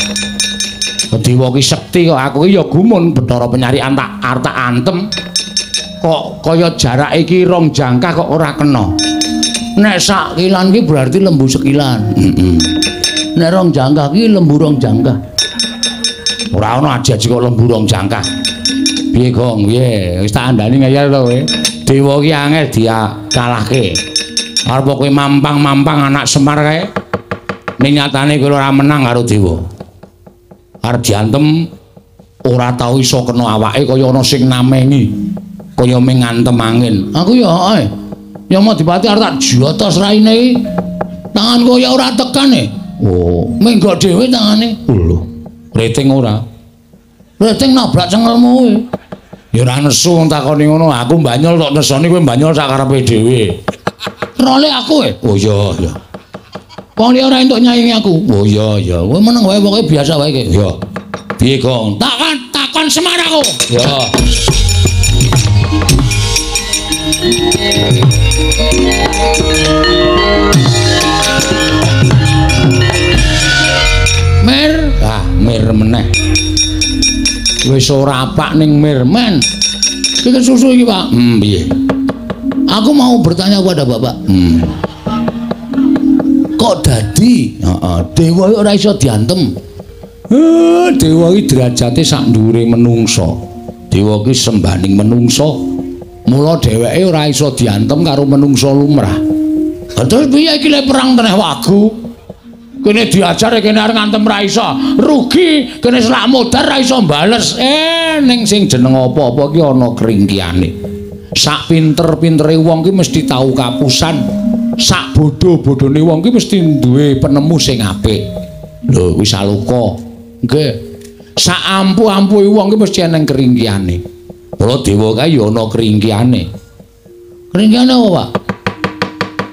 A: Dewa ki sekti kok, aku ki ya gumun Bathara Penyarikan tak arep tak antem. Kok kaya jarak iki rong jangkah kok ora kena. Nek sak kilan ki berarti lembu sekilan. Heeh. Nek rong jangkah ki lembu rong jangkah. Ora ana aji-aji kok lembu rong jangkah. Piye Gong? Piye? Wis tak andani ngeyel to kowe. Dewa ki angel dikalahke. Arep kowe mampang-mampang anak Semar kae. Ning nyatane kowe ora menang karo dewa. Arep diantem ora tau iso kena awake kaya ana sing namengi. Kaya mung ngantem angin. Aku ya heeh. Ya Madipati arep tak jotos raine iki. Tanganku ya ora tekan e. Oh, menggok dhewe tangane. Lho, rating ora. Rating nabrak cengelmu kowe. Ya ora nesu wong takoni ngono. Aku mbanyol tok nesoni kowe mbanyol sak karepe dhewe. Role aku e. Oh iya, iya. Wong liya ora entuk nyaingi aku. Oh iya, iya. Kowe meneng wae pokoke biasa wae iki. Iya. Piye, Gong? Takon, takon Semar aku. Ya. Mir, ah mir meneh. Wis ora apak ning mirmen. Iki susu iki, Pak. Piye? Aku mau bertanya kepada Bapak. Kok dadi? Heeh, dewa ora iso diantem. Dewa iki derajate sak dhuwure menungsa. Dewa iki sembaning menungsa. Mula dheweke ora iso diantem karo menungsa lumrah. Terus piye iki lek perang teneh wagu? Kene diajar kene arep ngantem ra iso, rugi, kene selak modar ra iso bales. Ning sing jeneng apa-apa ki ana kringkiane. Sak pinter-pintere wong ki mesti tau kapusan. Sak bodho-bodhone wong ki mesti duwe penemu sing apik. Lho, kuwi saloka. Nggih. Sak ampuh-ampuhe wong ki mesti eneng kringkiane. Mula dewa kae ya ana kringkiane. Kringkiane apa, Pak?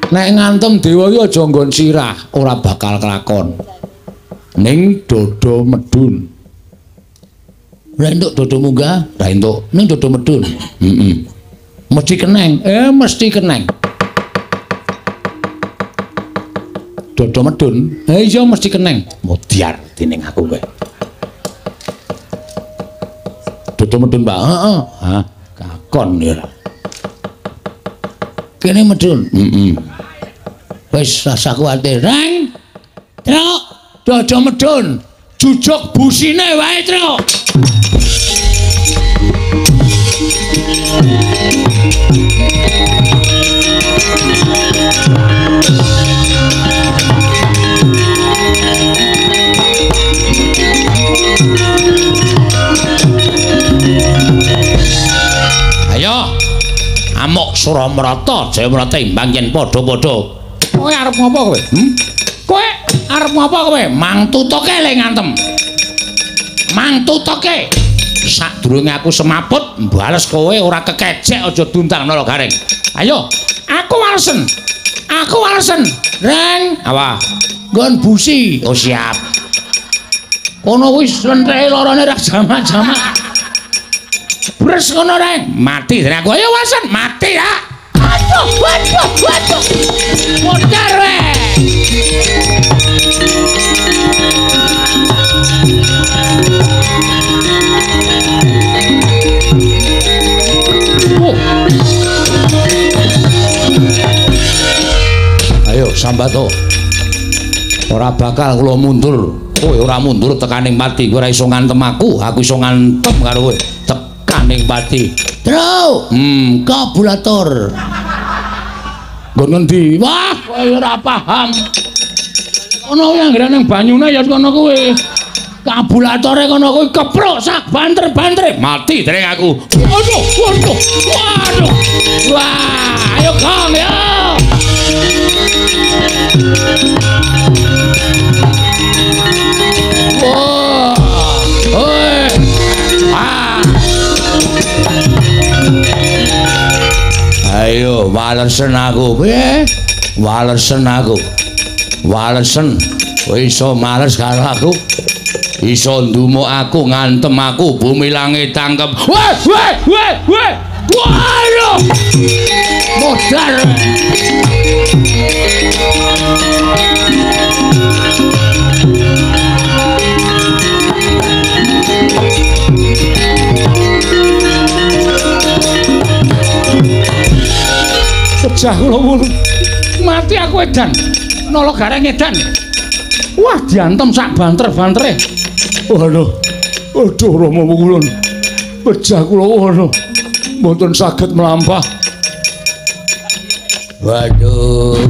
A: Nek ngantem dewa iki aja nggon sirah, ora bakal kelakon. Ning dodo medun. Ora entuk dodo munggah, ora entuk. Ning dodo medun. Heeh. Mesti keneng. Mesti keneng. Dodo medun. Iya mesti keneng. Modiar dening aku kowe. Dodo medun, Pak. Heeh. Hah, kakon ya. Kene medun. Heeh. Wis rasa kuwatir. Reng. Truk, dodo medun. Jujuk busine wae, Truk. Ayo. Amok Suramrata, Jayamrata imbang yen padha-padha. Kowe arep ngopo kowe? Kowe arep ngopo kowe? Mang tutuke le ngantem. Mang tutuke. Sadurunge aku semaput, mbales kowe ora kekecek aja duntang nala garing. Ayo, aku walesen. Aku walesen. Reng, apa? Nggon busi. Oh siap. Kono wis lentheke lorone ra jamak-jamak. Bres ngono Reng, mati dene aku. Ayo walesen, mati ya. Aduh, aduh, aduh. Modar we.
B: Sambato. Ora bakal kula mundur. Kowe ora mundur tekaning pati. Kowe ora iso ngantem aku, aku iso ngantem karo kowe. Tekaning pati.
A: Tru. Kabulator.
B: Nggon ngendi?
A: Wah, kowe ora paham. Ono yang anggere ning banyune ya kono kuwi. Kabulatore kono kuwi keprok sak banter-bantere.
B: Mati dereng aku.
A: Waduh, waduh. Waduh. Wah, ayo Kang ya. Wah. Hoi. Ah.
B: Ayo walesen aku. Piye? Walesen aku. Walesen. Kowe iso males karo aku. Iso ndumuk aku, ngantem aku, bumi langit tangkep. Weh, weh, weh, weh.
A: Waduh. Modar.
B: Pecah kula wulu.
A: Mati aku edan. Nolo gareng edan. Wah, diantem sak banter-bantere.
B: Waduh. Aduh Rama Wukulun. Pecah kula waduh. Mboten saged mlampah. Waduh.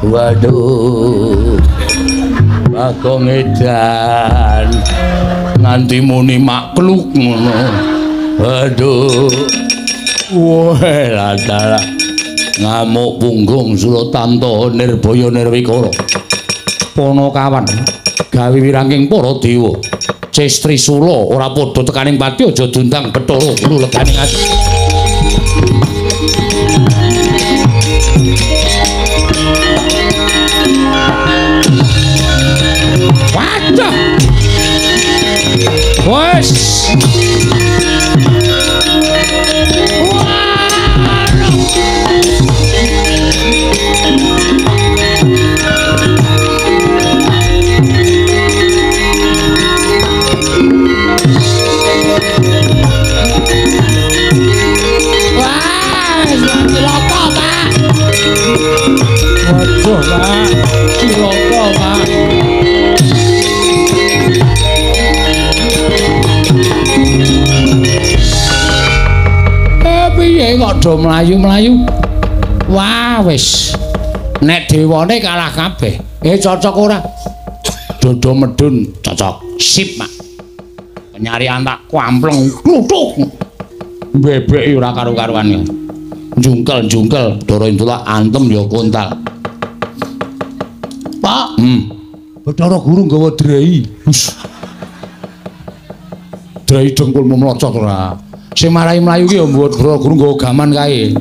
B: Waduh. Bagong edan. Nganti muni makluk ngono. Waduh. Wah, dalah. Ngamuk punggung Suratanto Nirbaya Nirwikara. Panakawan gawe wirangking para dewa. Ces Trisula ora padha tekaning pati aja diundang Bathara Guru leganing ati.
A: Waduh. Wes.
B: Waduh, Pak. Cilaka, Pak.
A: Piye kok do mlayu-mlayu? Wah, wis. Nek dewane kalah kabeh. Cocok ora?
B: Dodo medun cocok.
A: Sip, Pak. Penyarian tak kampleng kluthuk.
B: Bebeki ora karu-karuan. Jungkel-jungkel, Dara Indula antem ya kontal.
A: Pak.
B: Bathara Guru nggawa drei. Hus. Drei dengkulmu mlocot ora. Sing marai mlayu ki ya Bathara Guru nggawa gaman kae.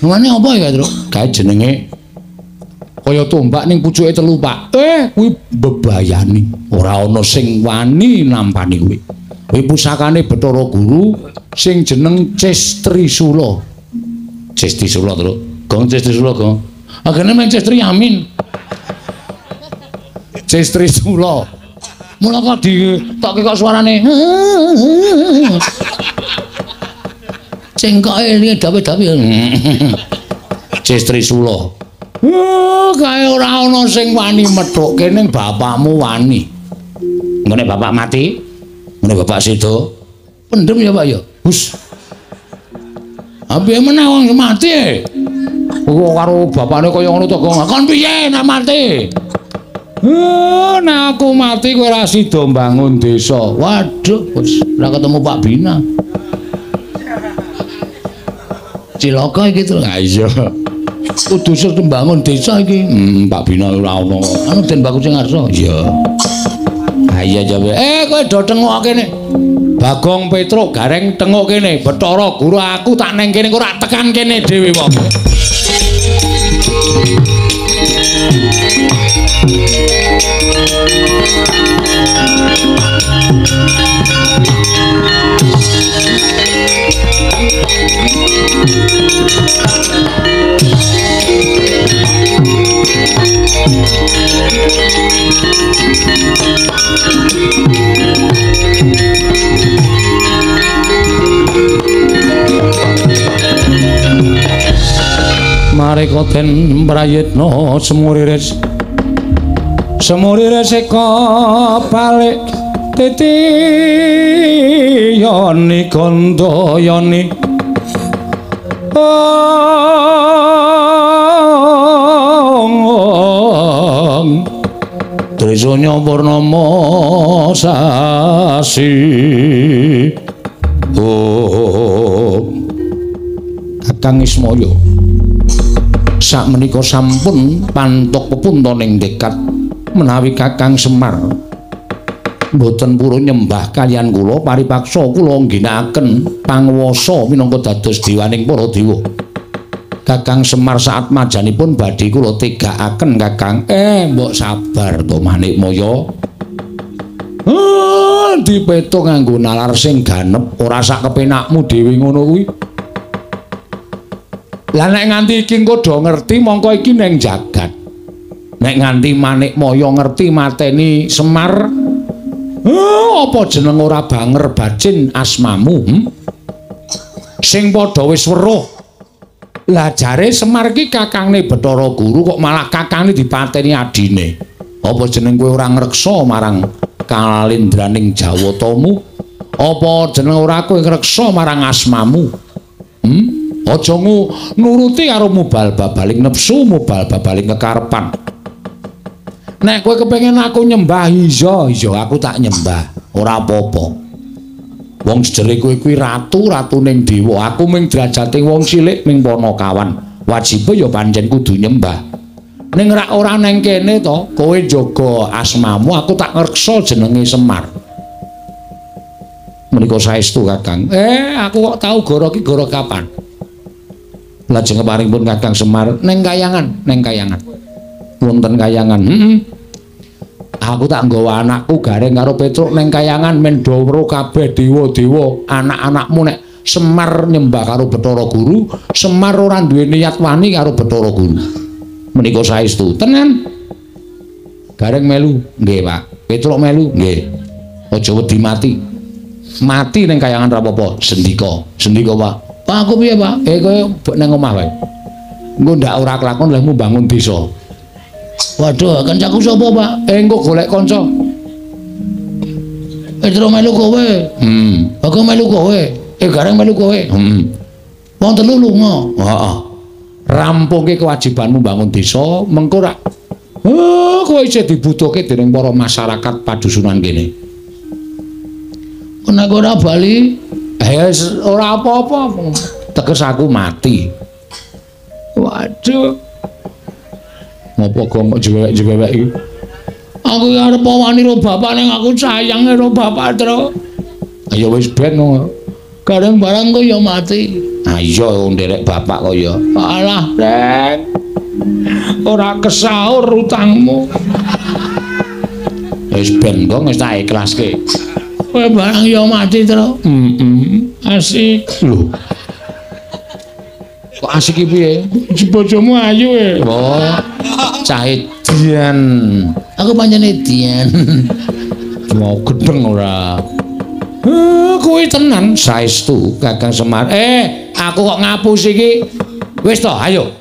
A: Numane apa ya, Truk?
B: Kae jenenge kaya tombak ning pucuke telu, Pak. Kuwi bebayani. Ora ana sing wani nampani kuwi. Kuwi pusakane Bathara Guru sing jeneng Ces Trisula. Ces Trisula, Truk. Gong Ces Trisula, Gong.
A: Agene men Ces Triamin.
B: Ces Trisula.
A: Mula kok ditokke kok suarane. Cengkoke elinge dawe-dawe.
B: Ces Trisula.
A: Kae ora ana sing wani methukke ning bapakmu wani.
B: Ngene bapak mati, ngene bapak seda.
A: Pendem ya, Pak ya.
B: Hus.
A: Piye meneh wong mati?
B: Kok karo bapakne kaya ngono to, Gong.
A: Kon piye nek mati?
B: Nek aku mati kowe ora sida mbangun desa.
A: Waduh, wis ora ketemu Pak Bina. Cilaka iki to.
B: Ha iya.
A: Kudu sing mbangun desa iki.
B: Pak Bina ora ono.
A: Anu Den Bagus sing ngarsa.
B: Iya. Ha iya jawe.
A: Kowe do tengok kene.
B: Bagong Petruk gareng tengok kene. Bathara Guru aku tak neng kene kok ora tekan kene dhewe wong. menika den prayitna semuriris. Semuriris eka balik titi yoni gandayani. Trisanya purnama sasi. Oh. Kakang Ismaya sakmenika sampun pantok pepuntoning dekat menawi Kakang Semar mboten purun nyembah kaliyan kula, paripaksa kula ngginakaken panguwasa minangka dados dewaning para dewa. Kakang Semar saat majanipun badhe kula tegakaken Kakang. Mbok sabar to Manikmaya. Dipetung nganggo nalar sing ganep, ora sak kepenakmu dhewe ngono kuwi. Lah nek nganti iki engko do ngerti mongko iki ning jagat. Nek nganti Manikmaya ngerti mateni Semar, apa jeneng ora banger bacin asmamu? Sing padha wis weruh. Lah jare Semar iki kakangne Bathara Guru kok malah kakangne dipateni adine. Apa jeneng kowe ora ngreksa marang kalindraning Jawatamu? Apa jeneng ora kowe ngreksa marang asmamu? Aja nuruti karo mubal babaling nepsu, mubal babaling kekarepan. Nek kowe kepengin aku nyembah, iya iya aku tak nyembah, ora apa-apa. Wong sejere kowe kuwi ratu, ratuning dewa, aku ming derajate wong cilik ming panakawan. Wajibe ya pancen kudu nyembah. Ning rak ora neng kene to, kowe njaga asmamu, aku tak ngreksa jenenge Semar. Menika saestu Kakang. Aku kok tau goro ki goro kapan? Lajeng keparingipun Kakang Semar neng kayangan, neng kayangan. Wonten kayangan. Aku tak nggawa anakku Gareng karo Petruk neng kayangan men do weruh kabeh dewa-dewa anak-anakmu nek Semar nyembah karo Bathara Guru, Semar ora duwe niat wani karo Bathara Guru. Menika saestu. Tenan. Gareng melu, nggih Pak. Petruk melu, nggih. Aja wedi mati. Mati neng kayangan ra apa-apa. Sendika, sendika Pak. Pak aku piye Pak? Kowe neng omah wae. Engko ndak ora kelakon lehmu bangun desa. Waduh, kancaku sapa, Pak? Engko golek kanca. Terus melu kowe. Aku melu kowe. Gareng melu kowe. Wong telu lunga. Heeh. Rampungke kewajibanmu bangun desa, mengko rak kowe isih dibutuhke dening para masyarakat padusunan kene. Nek ora bali, ora apa-apa. Teges aku mati. Waduh. Ngopo kok jewek-jewek iki? Aku arep wani karo bapak ning aku sayang karo bapak, Tru. Ya wis ben. Gareng barang kok ya mati. Ah iya nderek bapak kok ya. Alah, Reng. Ora kesaur utangmu. Wis ben kok wis tak ikhlaske. Kowe barang ya mati, Tru. Asik. Lho. Kok asik iki piye? Bojomu ayu e. Oh. Cah edian. Aku pancen edian. Mau gedeng ora. Kuwi tenan saestu Kakang Semar. Aku kok ngapus iki. Wis to, ayo.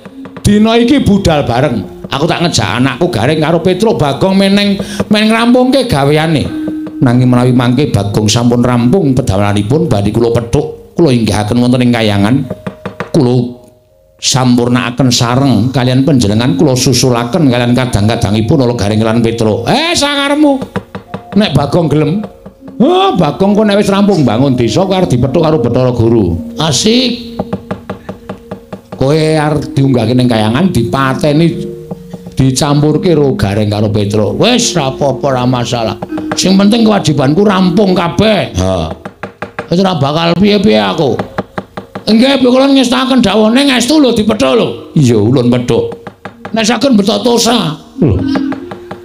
B: Dina iki budal bareng. Aku tak ngejak anakku Gareng karo Petruk Bagong meneng men ngrampungke gaweane. Nanging menawi mangke Bagong sampun rampung pedamelanipun badhe kula pethuk, kula inggahaken wonten ing kayangan. Kula sampurnakaken sareng kaliyan panjenengan, kula susulaken kaliyan kadang-kadangipun ala Gareng lan Petruk. Sakarepmu. Nek Bagong gelem. Bagong kok nek wis rampung bangun desa kowe arep dipethuk karo Bathara Guru. Asik. Kowe arep diunggahke ning kayangan dipateni dicampurke karo Gareng karo Petruk. Wis ra apa-apa, ra masalah. Sing penting kewajibanku rampung kabeh. Ha. Wis ora bakal piye-piye aku. Nggih, kula ngestaken dawuhne ngestu lho dipethuk lho. Iya, ulun pethuk. Nek saged beto tosa. Lho.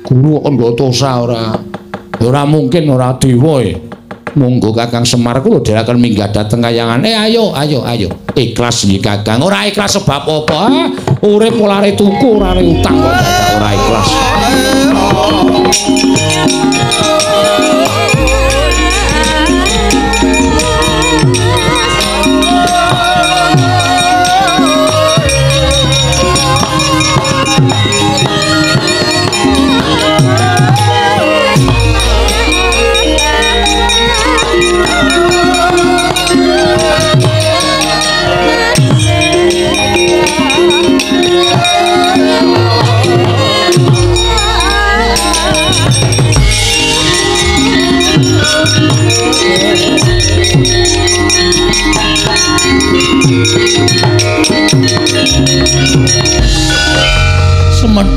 B: Guru kok nggo tosa ora? Ora mungkin ora dewa e. Monggo Kakang Semar kula dherekaken minggah dhateng kayangan. Ayo, ayo, ayo. Ikhlas nggih Kakang. Ora ikhlas sebab apa? Urip ora tuku, ora utang kok ora ikhlas.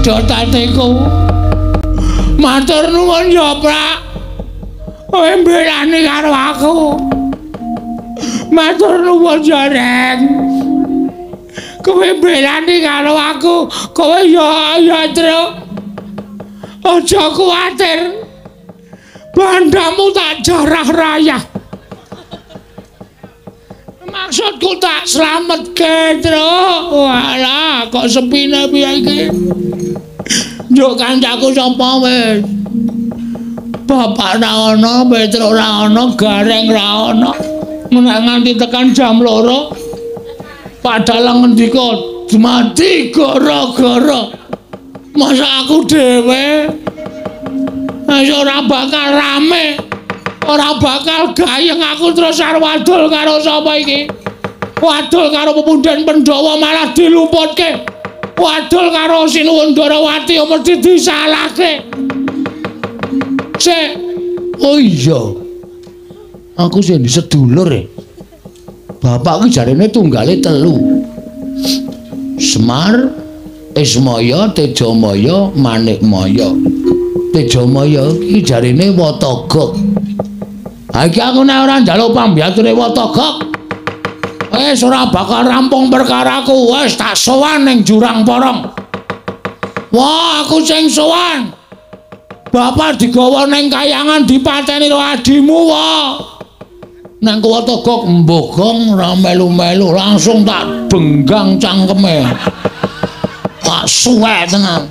A: Pedhot atiku. Matur nuwun ya, Prak. Kowe mbelani karo aku. Matur nuwun ya, Reng. Kowe mbelani karo aku. Kowe ya ya, Truk. Aja kuwatir. Bandamu tak jarah rayah. Maksudku tak slametke, Truk. Walah, kok sepine piye iki? Njuk kancaku sapa wis? Bapak ra ono, Petruk ra ono, Gareng ra ono. Menak nganti tekan jam 2. Padahal ngendika mati gara-gara. Masa aku dhewe wis ora bakal rame. Ora bakal gayeng aku terus arep wadul karo sapa iki? Wadul karo pepunden Pandhawa malah dilumputke. Wadul karo Sinuwun Ndarawati mesti disalahke. Sik. Oh iya. Aku sing sedulur e. Bapak ki jarene tunggale 3. Semar, Ismaya, Tejamaya, Manikmaya. Tejamaya iki jarene Watagok. Ha iki aku nek ora njaluk pambiyature Watagok, wis ora bakal rampung perkaraku. Wis tak sowan ning Jurang Porong. Wah, aku sing sowan. Bapak digawa ning kayangan dipateni karo adimu, wah. Nang Watagok mbogong ora melu-melu, langsung tak benggang cangkeme. Tak suwek tenan.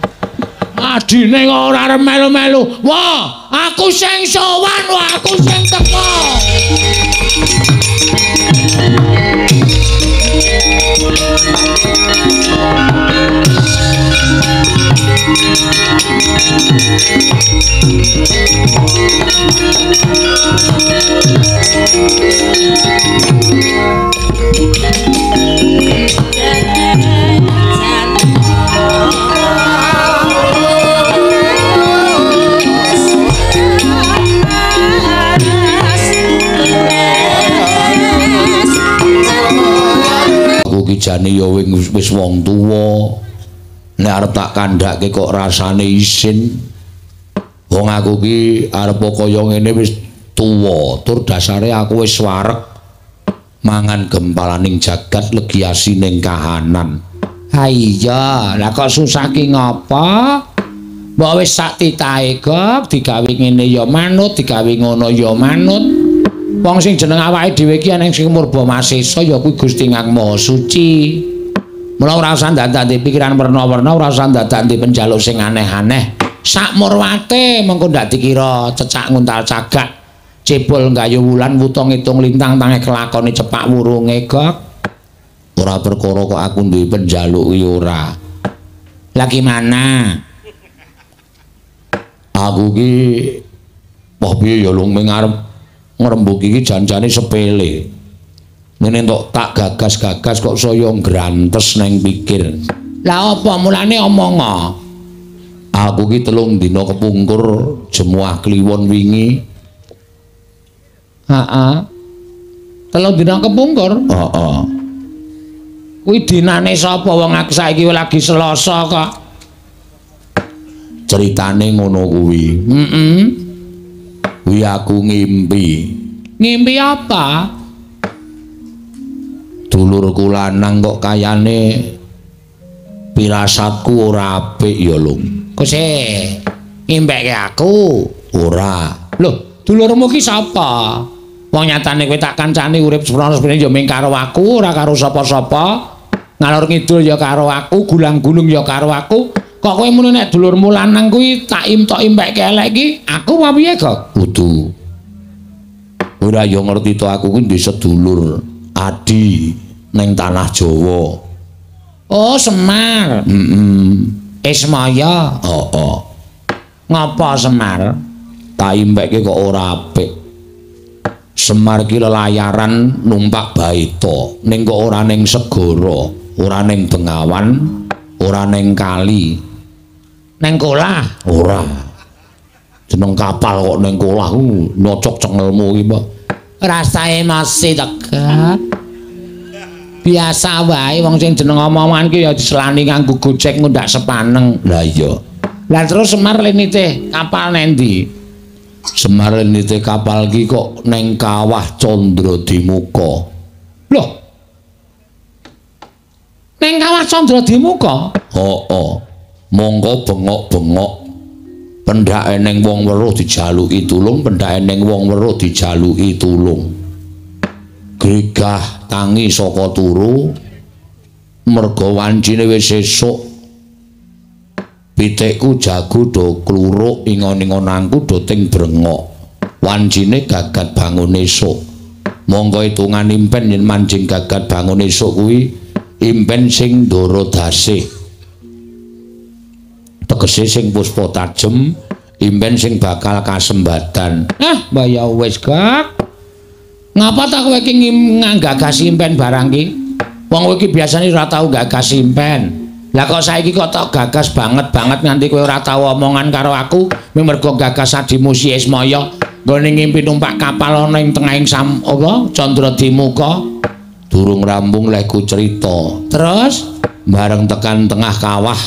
A: Adine kok ora arep melu-melu. Wah, aku sing sowan, wah aku sing teko. Aku ki jane ya wis wong tuwa. Nek arep tak kandhake kok rasane isin. Wong aku ki arep kaya ngene wis tuwa, tur dasare aku wis wareg mangan gempalaning jagat legi asining kahanan. Ha iya, lah kok susah ki ngapa? Mbok wis sak titahe kok digawe ngene ya manut, digawe ngono ya manut. Wong sing jeneng awake dhewe iki ana sing murba masesa ya kuwi Gusti Kang Maha Suci. Mula ora usah ndadak pikiran werna-werna, ora usah ndadak penjaluk sing aneh-aneh. Sak murwate mengko ndak dikira cecak nguntal cagak, cebol nggayu wulan wuta ngitung lintang tange kelakone cepak wurunge gok. Ora perkara kok aku duwe penjaluk ki ora. Lah gimana? Aku ki wah piye ya lung ming arep ngrembug iki janjane sepele. Ngene entuk tak gagas-gagas kok saya ngrantes neng pikir. Lah apa mulane omong? Aku ki 3 dina kepungkur jemuah kliwon wingi. Heeh. 3 dina kepungkur? Heeh. Kuwi dinane sapa wong aku saiki lagi Selasa kok. Ceritane ngono kuwi. Heeh. Kuwi aku ngimpi. Ngimpi apa? Dulurku lanang kok kayane pirasatku ora apik ya, Lung. Kok sih ngimpekke aku? Ora. Lho, dulurmu ki sapa? Wong nyatane kowe tak kancani urip seprono-seprene ya mung karo aku, ora karo sapa-sapa. Ngalor ngidul ya karo aku, gulang-gulung ya karo aku. Kok kowe muni nek dulurmu lanang kuwi tak imtok impekke elek iki, aku apa piye, Gok? Kudu. Ora ya ngerti to aku kuwi ndek sedulur adi ning tanah Jawa. Oh, Semar. Heeh. Ismaya. Heeh. Ngapa Semar? Tak impekke kok ora apik. Semar ki lelayaran numpak baita, ning kok ora ning segara, ora ning bengawan, ora ning kali. Ning kolah? Ora. Jeneng kapal kok ning kolah ku nyocok cengelmu ki, Pak. Rasa emosi tegat. Biasa wae wong sing jeneng omongan ki ya diselani nganggo gojek ngundak sepaneng.
B: Lah iya.
A: Lah terus Semar lenite kapal nendi?
B: Semar lenite kapal ki kok neng kawah Candradimuka.
A: Loh. Neng kawah Candradimuka?
B: Heeh. Monggo bengok-bengok. Pendhake neng wong weruh dijaluki tulung, pendhake neng wong weruh dijaluki tulung. Grigah tangi saka turu merga wancine wis esuk. Pitikku jago do kluruk ingon-ingonanku do ting brengok. Wancine gagat bangun esuk. Monggo hitungan impen yen manjing gagat bangun esuk kuwi impen sing ndara dasih. Tegese sing puspa tajem, impen sing bakal kasembadan.
A: Ah, mbah ya wis gak. Ngapa ta kowe iki nggagas impen barang ki? Wong kowe iki biasane ora tau gagas impen. Lah kok saiki kok tok gagas banget-banget nganti kowe ora tau omongan karo aku, mergo gagas adimu si Ismaya nggone ngimpi numpak kapal ana ing tengahing sam apa Candradimuka.
B: Durung rampung lehku crita.
A: Terus
B: bareng tekan tengah kawah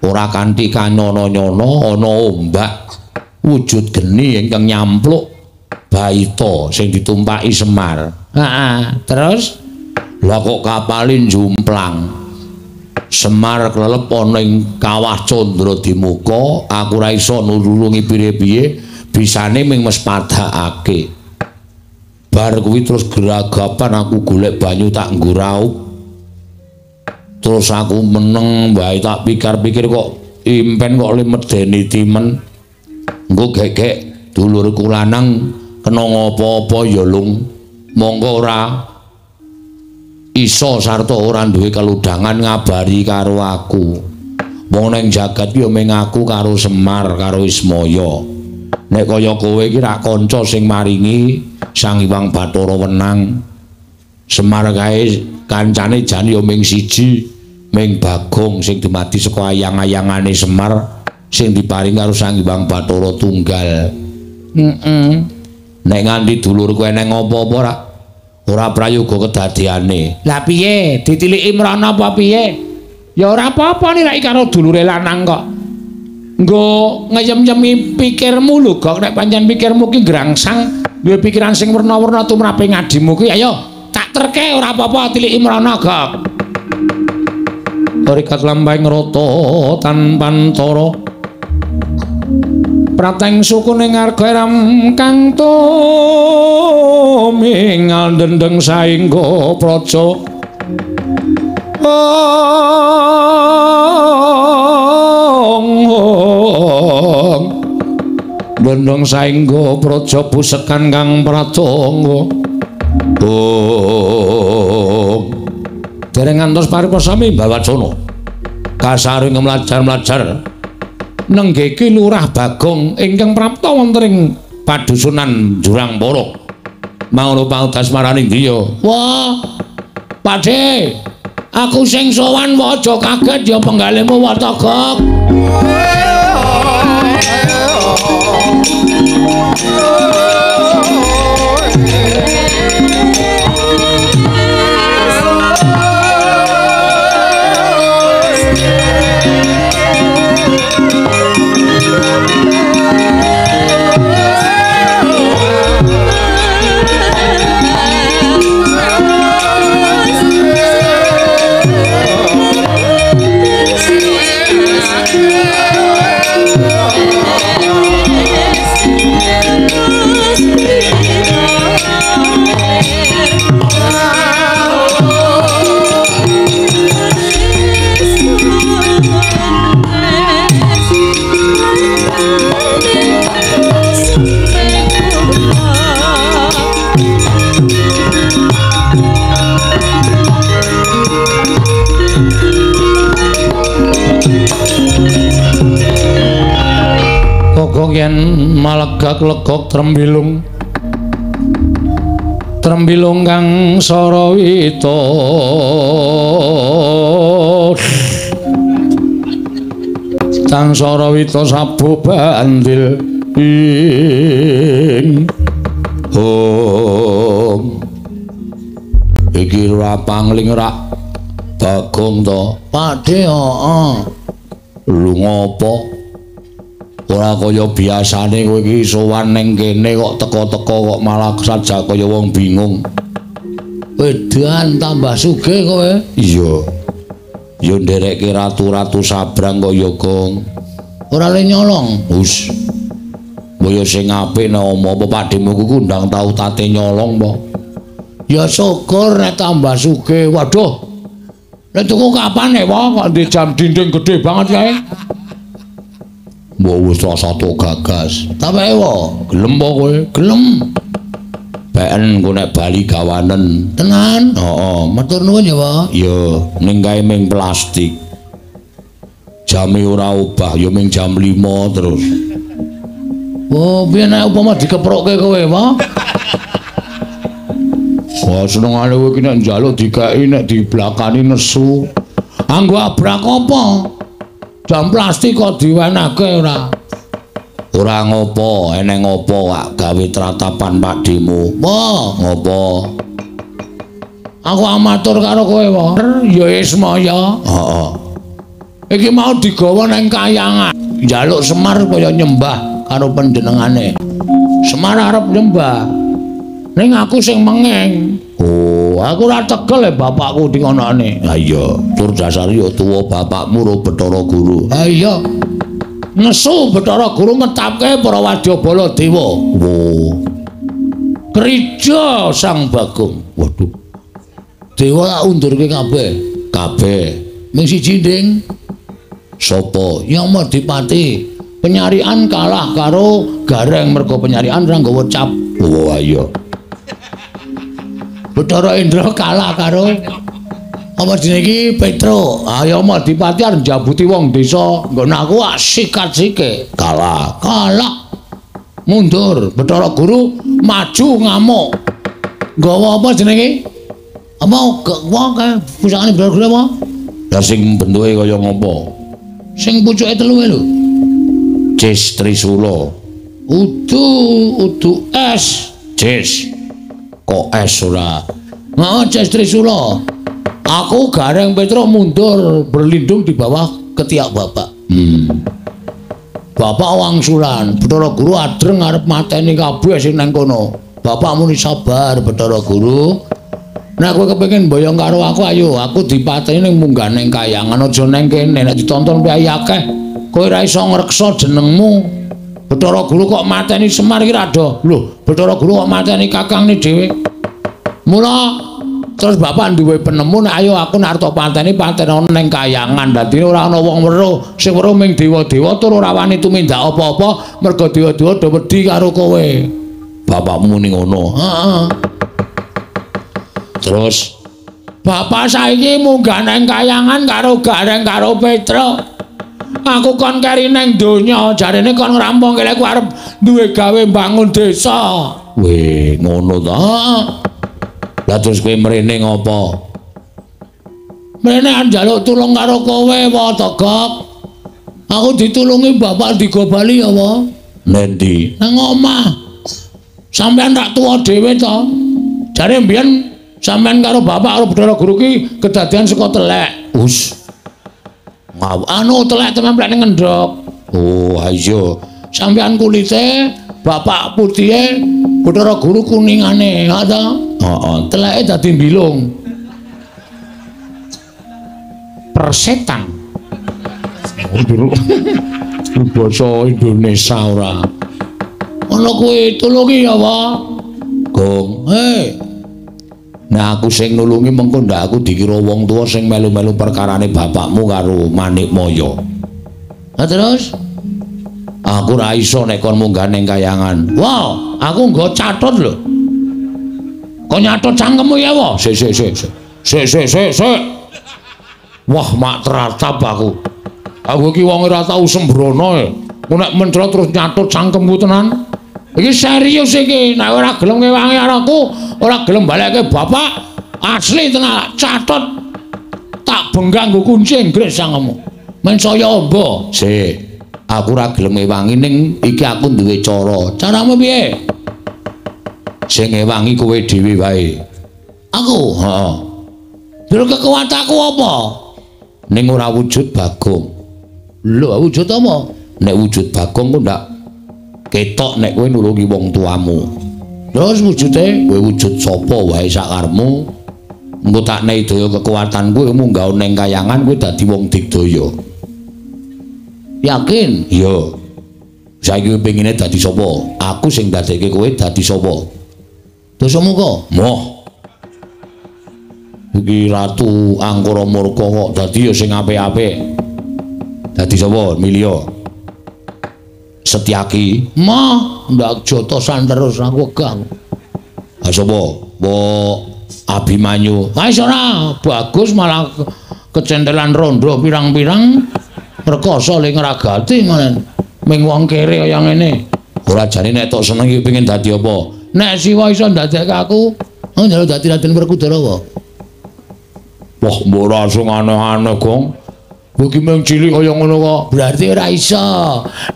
B: ora kanthi kanyono-nyono ana ombak wujud geni ingkang nyampluk baita sing ditumpaki Semar.
A: Heeh, terus
B: lah kok kapale jumplang. Semar klelep ana ing kawah Candradimuka, aku ora iso nulungi piye-piye, bisane ming mespadakake. Bar kuwi terus geragapan aku golek banyu tak nggo raup. Terus aku meneng wae tak pikir-pikir kok impen kok le medeni timen. Engko gek-gek dulurku lanang kena ngapa-apa ya lung. Monggo ora iso sarta ora duwe keludangan ngabari karo aku. Wong nang jagat ya mung aku karo Semar karo Ismaya. Nek kaya kowe iki rak kanca sing maringi Sang Hyang Bathara wenang. Semar kae kancane jan ya mung siji, mung Bagong sing dumadi saka ayang-ayangane Semar sing diparing karo Sang Hyang Bathara tunggal.
A: Heeh.
B: Nek nganti dulurku eneng apa-apa rak ora prayoga kedadeane.
A: Lah piye? Ditiliki mrana apa piye? Ya ora apa-apa niraki karo dulure lanang kok. Nggo ngeyem-yemi pikirmu lho, Gok. Nek pancen pikirmu ki ngrangsang, duwe pikiran sing werna-werna tumrape ngadimu ki, ayo tak terke ora apa-apa tiliki mrana, Gok.
B: Rikat lampahing rata tanpantara.
A: Prateng suku ning arga ram kang tumingal dendeng saengga praja. Ong dendeng saengga praja busekan kang pratangga.
B: Ong dereng ngantos paripasami Bawacana. Kasaring mlajar-mlajar
A: nenggeke Lurah Bagong ingkang prapta wonten ing padusunan Jurang Poro.
B: Mangono paudas marani ndi ya?
A: Wah, Pakde, aku sing sowan aja kaget ya penggalihmu Watagok. Kok yen malegak legok trembilung trembilung kang sarawita kang sarawita sabu bandil ing.
B: Om iki Ora pangling rak Bagong to.
A: Pakde heeh.
B: Lho ngopo? Ora kaya biasane kowe iki sowan ning kene kok teka-teka kok malah sajak kaya wong bingung.
A: Wedan tambah sugih kowe.
B: Iya. Ya nderekke ratu-ratu sabrang kok ya, Gong.
A: Ora le nyolong.
B: Hus. Mbok sing apik nek omo apa pakdemu ku ndang tau tate nyolong po.
A: Ya syukur nek tambah sugih. Waduh. Nek tuku kapan nek wae kok ndek jam dinding gede banget kae.
B: Mbok wis rasa tok gagas.
A: Ta wae wo.
B: Gelem po kowe?
A: Gelem.
B: Beken ku nek bali gawanen.
A: Tenan?
B: Heeh.
A: Matur nuwun ya, Pak.
B: Ya, ning kae ming plastik. Jame ora obah, ya ming jam 5 terus.
A: Oh, piye nek upama dikeprokke kowe, Pak?
B: Wah, senengane kowe iki nek njaluk dikeki nek diblakani nesu.
A: Anggo abrak apa? Jam plastik kok diwenehke ora?
B: Ora ngopo, eneng ngopo kak gawe tratapan pakdemu.
A: Apa?
B: Ngopo?
A: Aku amatur karo kowe, Pak. Ya Ismaya.
B: Heeh.
A: Iki mau digawa nang kayangan. Njaluk Semar kaya nyembah karo panjenengane. Semar arep nyembah. Ning aku sing mengeng.
B: Oh,
A: aku ora tegel e bapakku dingonokne.
B: Ha iya, tur dasare ya tuwa bapakmu ro Bathara Guru.
A: Ha iya. Nesu Bathara Guru ngetapke para wadyabala dewa.
B: Wo.
A: Krija Sang Bagong.
B: Waduh.
A: Dewa tak undurke kabeh.
B: Kabeh.
A: Ming siji, Ding.
B: Sopo?
A: Yamadipati. Penyarian kalah karo Gareng mergo penyarian ora nggawa cap.
B: Oh iya.
A: Bathara Indra kalah karo apa jenenge iki Petro. Ah Yamadipati arep njabuti wong desa nggon aku sikat sike.
B: Kalah.
A: Kalah. Mundur. Bathara Guru maju ngamuk. Nggawa apa jenenge? Apa wong kae pusakane Bathara Guru apa?
B: Lah sing bentuke kaya ngopo?
A: Sing pucuke telu lho.
B: Cis Trisula.
A: Udu udu es.
B: Cis. Kok es ora?
A: Heeh, Cis Trisula. Aku Gareng Petro mundur berlindung di bawah ketiak bapak. Bapak wangsulan, Bathara Guru adreng arep mateni kabeh sing nang kono. Bapak muni sabar Bathara Guru. Nek kowe kepengin mboyong karo aku ayo, aku dipateni ning munggah ning kayangan aja nang kene nek ditonton piye akeh. Kowe ora iso ngreksa jenengmu. Bathara Guru kok mateni Semar iki rada. Lho, Bathara Guru kok mateni kakangne dhewe. Mula terus bapak duwe penemu nek ayo aku nek arep pateni patenono ning kayangan. Dadine ora ana wong weruh, sing weruh ming dewa-dewa tur ora wani tumindak apa-apa mergo dewa-dewa do wedi karo kowe.
B: Bapakmu muni ngono.
A: Heeh.
B: Terus
A: bapak saiki munggah nang kayangan karo Gareng karo Petro. Aku kon keri nang donya, jarene kon ngrampungke lek arep duwe gawe mbangun desa.
B: Weh, ngono ta?
A: Heeh.
B: Lah terus kowe mrene ngopo?
A: Mrene njaluk tulung karo kowe, wa Togok. Aku ditulungi bapak digo bali ya, wa.
B: Nendi?
A: Nang omah. Sampeyan tak tuwa dhewe to. Jare mbiyen sampeyan karo bapak karo Bathara Guru ki kedadian saka telek.
B: Us.
A: Anu telek templek ning ngendhok.
B: Oh, iya.
A: Sampeyan kulite, bapak putihe, Bathara Guru kuningane, ha ta?
B: Heeh.
A: Teleke dadi mbilung.
B: Persetan. Oh, basa Indonesia ora.
A: Ono kuwi tulungi ya, Pak.
B: Gong.
A: Hei.
B: Nah aku sing nulungi mengko ndak aku dikira wong tuwa sing melu-melu perkarane bapakmu karo Manikmaya.
A: Lah terus
B: aku ora iso nek kon munggah ning kayangan.
A: Wah, aku nggo catut lho. Kok nyatut cangkemmu ya, wa?
B: Sik sik sik. Sik sik sik sik. Wah, mak teratap aku. Aku iki wong ora tau sembrono e. Ku nek mencrot terus nyatut cangkemku tenan.
A: Iki serius iki, nek ora gelem ngewangi karo aku, ora gelem balekke bapak, asli tenan catut tak benggang nggo kunci Inggris cangkemmu. Men saya amba.
B: Sik, aku ora gelem ngewangi ning iki aku duwe cara.
A: Caramu piye?
B: Sing ngewangi kowe dhewe wae.
A: Aku?
B: Heeh.
A: Lho kekuatanku apa? Ning ora wujud Bagong. Lho wujud apa? Nek wujud Bagong ku ndak ketok nek kowe nulungi wong tuamu. Terus wujude kowe wujud sapa wae sakarmu. Engko tak nehi daya kekuatan kowe munggah ning kayangan kowe dadi wong digdaya. Yakin? Iya. Saiki kowe pengine dadi sapa? Aku sing dadekke kowe dadi sapa? Dasamuka? Moh. Iki Ratu Angkara Murka kok dadi ya sing apik-apik. Dadi sapa? Milio. Setyaki. Moh, ndak jotosan terus aku wegah. Ha sapa? Mbok Abimanyu. Ha wis ora, bagus malah kecentelan rondo pirang-pirang rekoso le ngragati ngono. Ming wong kere kaya ngene. Ora jane nek tok seneng iki pengin dadi apa? Nek Siwa iso ndadekke aku, aku njaluk dadi Raden Werkudara wae. Wah, mbok ora sing aneh-aneh, Gong. Kowe iki mung cilik kaya ngono kok. Berarti ora iso.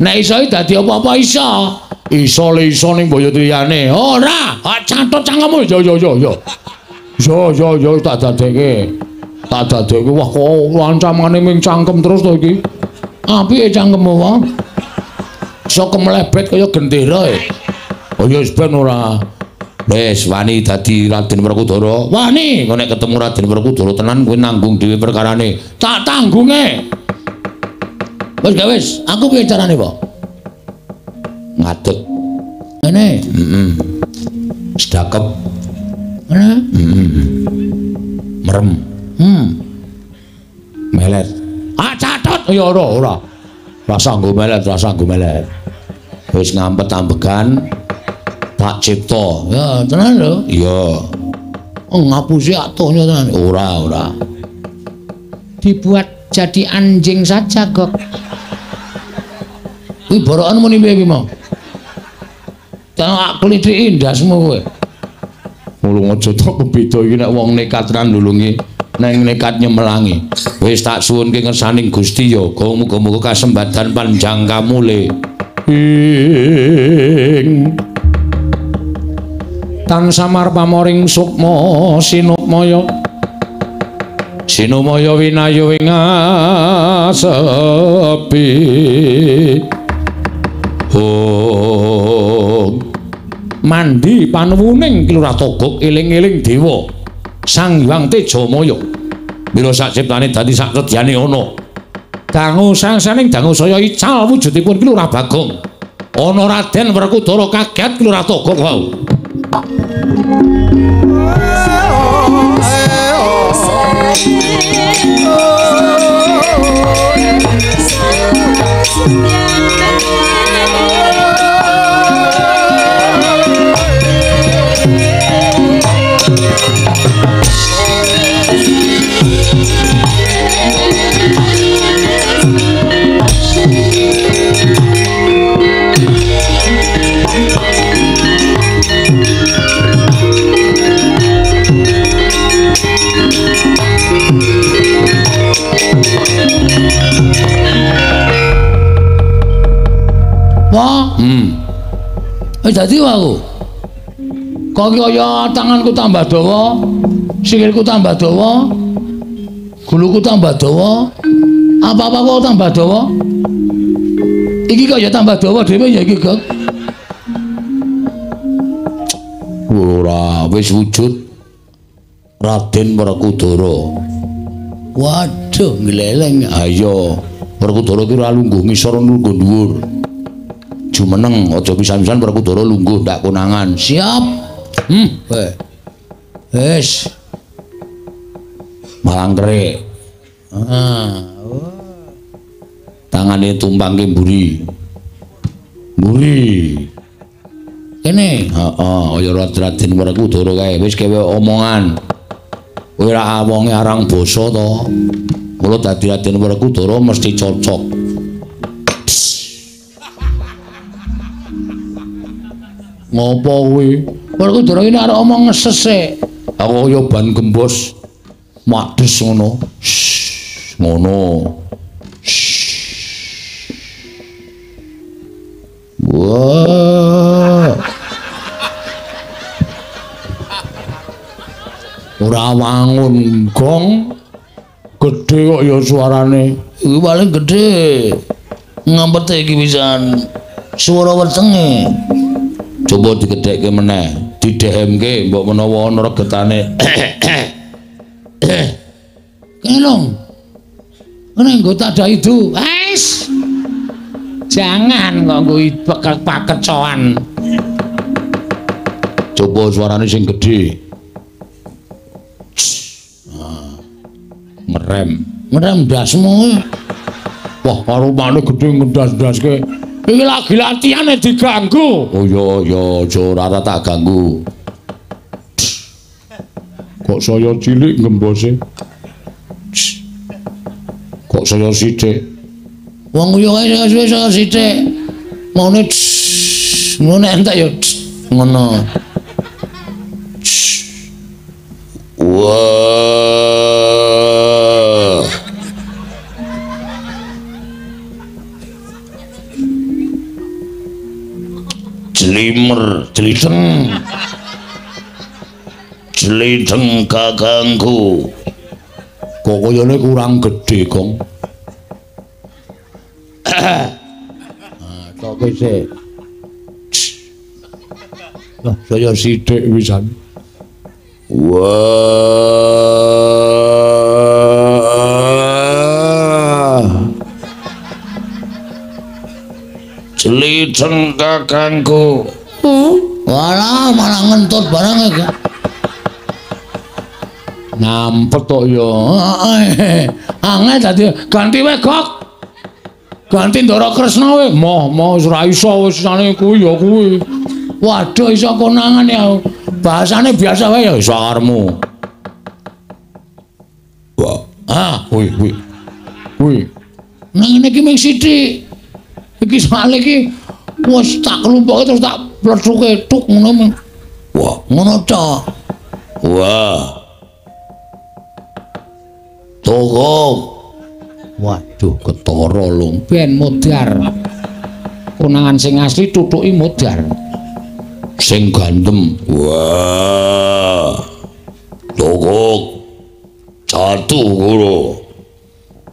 A: Nek iso iki dadi apa-apa iso. Iso le iso ning boyo liyane. Ora, hak catet cangkemmu. Yo yo yo yo. Yo yo yo tak dadekke. Tak dadekke. Wah, kok ancamane ming cangkem terus to iki. Apike cangkemmu wae. Iso kemlebet kaya gendera e. Oh ya wis ben ora. Wis wani dadi Raden Werkudara. Wani, engko nek ketemu Raden Werkudara tenan kowe nanggung dhewe perkarane. Tak tanggunge. Wis gak wis, aku piye carane, Pak? Ngadeg. Ngene. Heeh. Sedakep. Ngene. Heeh. Merem. Melet. Ah catet ya ora ora. Rasa nggo melet, rasa nggo melet. Wis ngampet ambegan. Tak cipta. Ya, tenan lho. Iya. Oh, ngapusi atuhnya tenan. Ora, ora.
C: Dibuat jadi anjing saja, Gok.
A: Kuwi borokan muni piye iki mau? Tak klithiki ndasmu kowe. Mulung aja tok beda iki nek wong nekat tenan nulungi, nek nekat nyemelangi. Wis tak suwunke ngersaning Gusti ya, muga-muga kasembadan panjang kamule. Ing tan samar pamoring sukma sinukmaya sinumaya winayu ing asepi. Om mandi panuwuning Ki Lurah Togog eling-eling dewa Sang Hyang Tejamaya. Mila sak ciptane dadi sak sedyane ana. Dangu sangsaning dangu saya ical wujudipun Ki Lurah Bagong. Ana Raden Werkudara kaget Ki Lurah Togog wau. Wah, wis dadi aku. Kok kaya tanganku tambah dawa, sikilku tambah dawa, guluku tambah dawa, apa-apa kok tambah dawa. Iki kaya tambah dawa dhewe ya iki, Gok. Ora, wis wujud Raden Werkudara. Waduh, ngleleng. Ayo, Werkudara ki ora lungguh ngisor lungguh dhuwur. Jumeneng aja pisan-pisan Werkudara lungguh ndak konangan. Siap. Wis. Malang kerik. Heeh. Tangane tumpangke mburi. Mburi. Kene. Heeh, kaya Raden Werkudara kae wis kewe omongan. Kowe ra wonge arang basa to. Mula dadi Raden Werkudara mesti cocok. Ngopo kuwi? Werkudara iki arep omong ngeses e. Aku kaya ban gembos. Mades ngono. Ngono. Wah.
B: Ora wangun gong. Gedhe kok ya suarane.
A: Iki paling gedhe. Ngampete iki pisan. Suara wetenge.
B: Coba digedhekke meneh, didhehemke mbok menawa ana regetane.
A: Kene lho. Kene nggo tak daidu. Wes. Jangan kok nggo pakecoan.
B: Coba suarane sing gedhe. Nah, ngerem.
A: Ngerem ndasmu.
B: Wah, aromane gedhe ngendas-ndaske. Iki lagi latihane diganggu. Oh iya iya, aja ora tak ganggu. Kok saya cilik ngembose? Kok saya sithik?
A: Wong yo kae suwe saya sithik. Maune ngono entek ya ngono.
B: Wah. Jlimer, jlideng. Jlideng kakangku. Kok kayane kurang gedhe, Gong.
A: Ah, tok sik.
B: Lah, saya sithik pisan. Wah. Jlideng kakangku.
A: Walah, malah ngentut barang iki.
B: Nampet tok ya.
A: Angel dadi ganti wae, Gok.
B: Ganti Ndara Kresna wae. Moh, moh wis ora iso wis sane kuwi ya kuwi.
A: Waduh iso konangan ya.
B: Bahasane biasa wae ya iso karepmu. Wah, ah, kuwi kuwi. Kuwi.
A: Nang ngene iki mung sithik. Iki soalé iki wis tak klumpuke terus tak plethuke tuk ngono.
B: Wah,
A: ngono tok.
B: Wah. Togok. Waduh, ketara lho.
C: Ben modar. Konangan sing asli tutuki modar.
B: Sing gandem. Wah. Togok. Jatuh guru.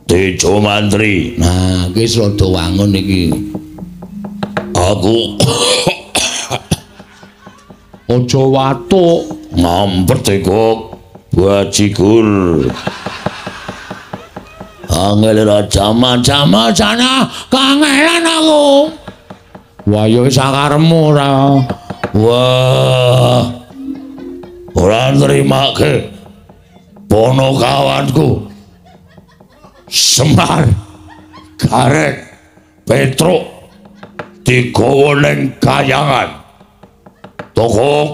B: Tejo Mantri.
A: Nah, iki wis rada wangun iki.
B: Aku aja watuk, ngampet kok bajigur.
A: Angel ora jama-jama jana kangelan aku.
B: Wah, ya wis sakarepmu ora. Wah. Ora nrimake ponokawanku. Semar, Garek, Petruk digawa ning kayangan. Tokok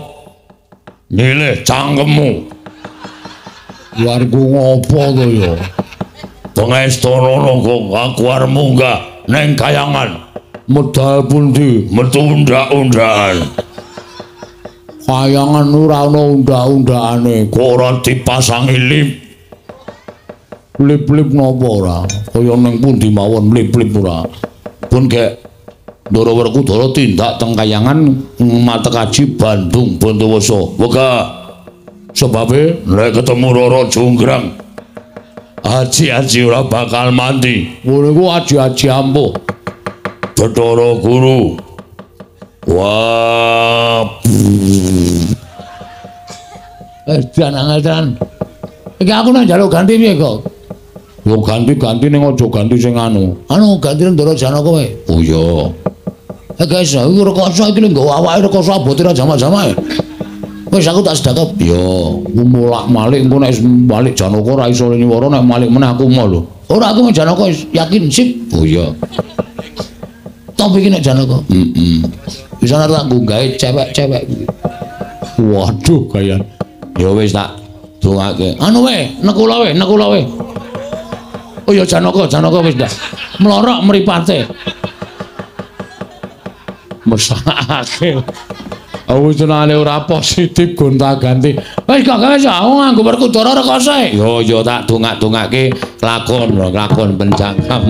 B: nyilih cangkemmu. Wargu ngopo to ya? Pengestonono kok aku arep munggah ning kayangan. Medal pundi? Metu undak-undakan. Kayangan ora ana undak-undakane. Kok ora dipasangi lip? Lip-lip napa ora? Kaya ning pundi mawon lip-lip ora. Pun gek Ndara Werkudara tindak teng kayangan matekaji Bandung Bondowoso. Wegah. Sebabe nek ketemu Roro Jonggrang, aji-aji ora bakal mati. Ngono iku aji-aji ampuh. Bathara Guru. Wah.
A: Edan angel. Iki aku nang njaluk ganti piye kok?
B: Yo ganti-ganti ning aja ganti sing anu.
A: Anu ganti Ndara Janaka kowe.
B: Oh iya.
A: Guys, iki rekoso iki lho nggawa awake rekoso abote ra jama-jama. Wis aku tak sedekap.
B: Iya, mulak-malik engko nek balik Janaka ora iso nyuwara nek malik meneh aku mau lho.
A: Ora aku Janaka yakin sip.
B: Oh iya.
A: Top iki nek Janaka.
B: Heeh.
A: Bisa tak nggawe cewek-cewek iki.
B: Waduh gayan. Ya wis tak dongake.
A: Anu wae, nekula wae, nekula wae. Oh ya Janaka, Janaka wis ndak. Mlorok mripate.
B: Mesake. Aku senane ora positif gonta-ganti.
A: Wis gak wis aku nganggo Werkudara rekoso.
B: Yo yo tak dongak-dongake lakon, lakon pencakam.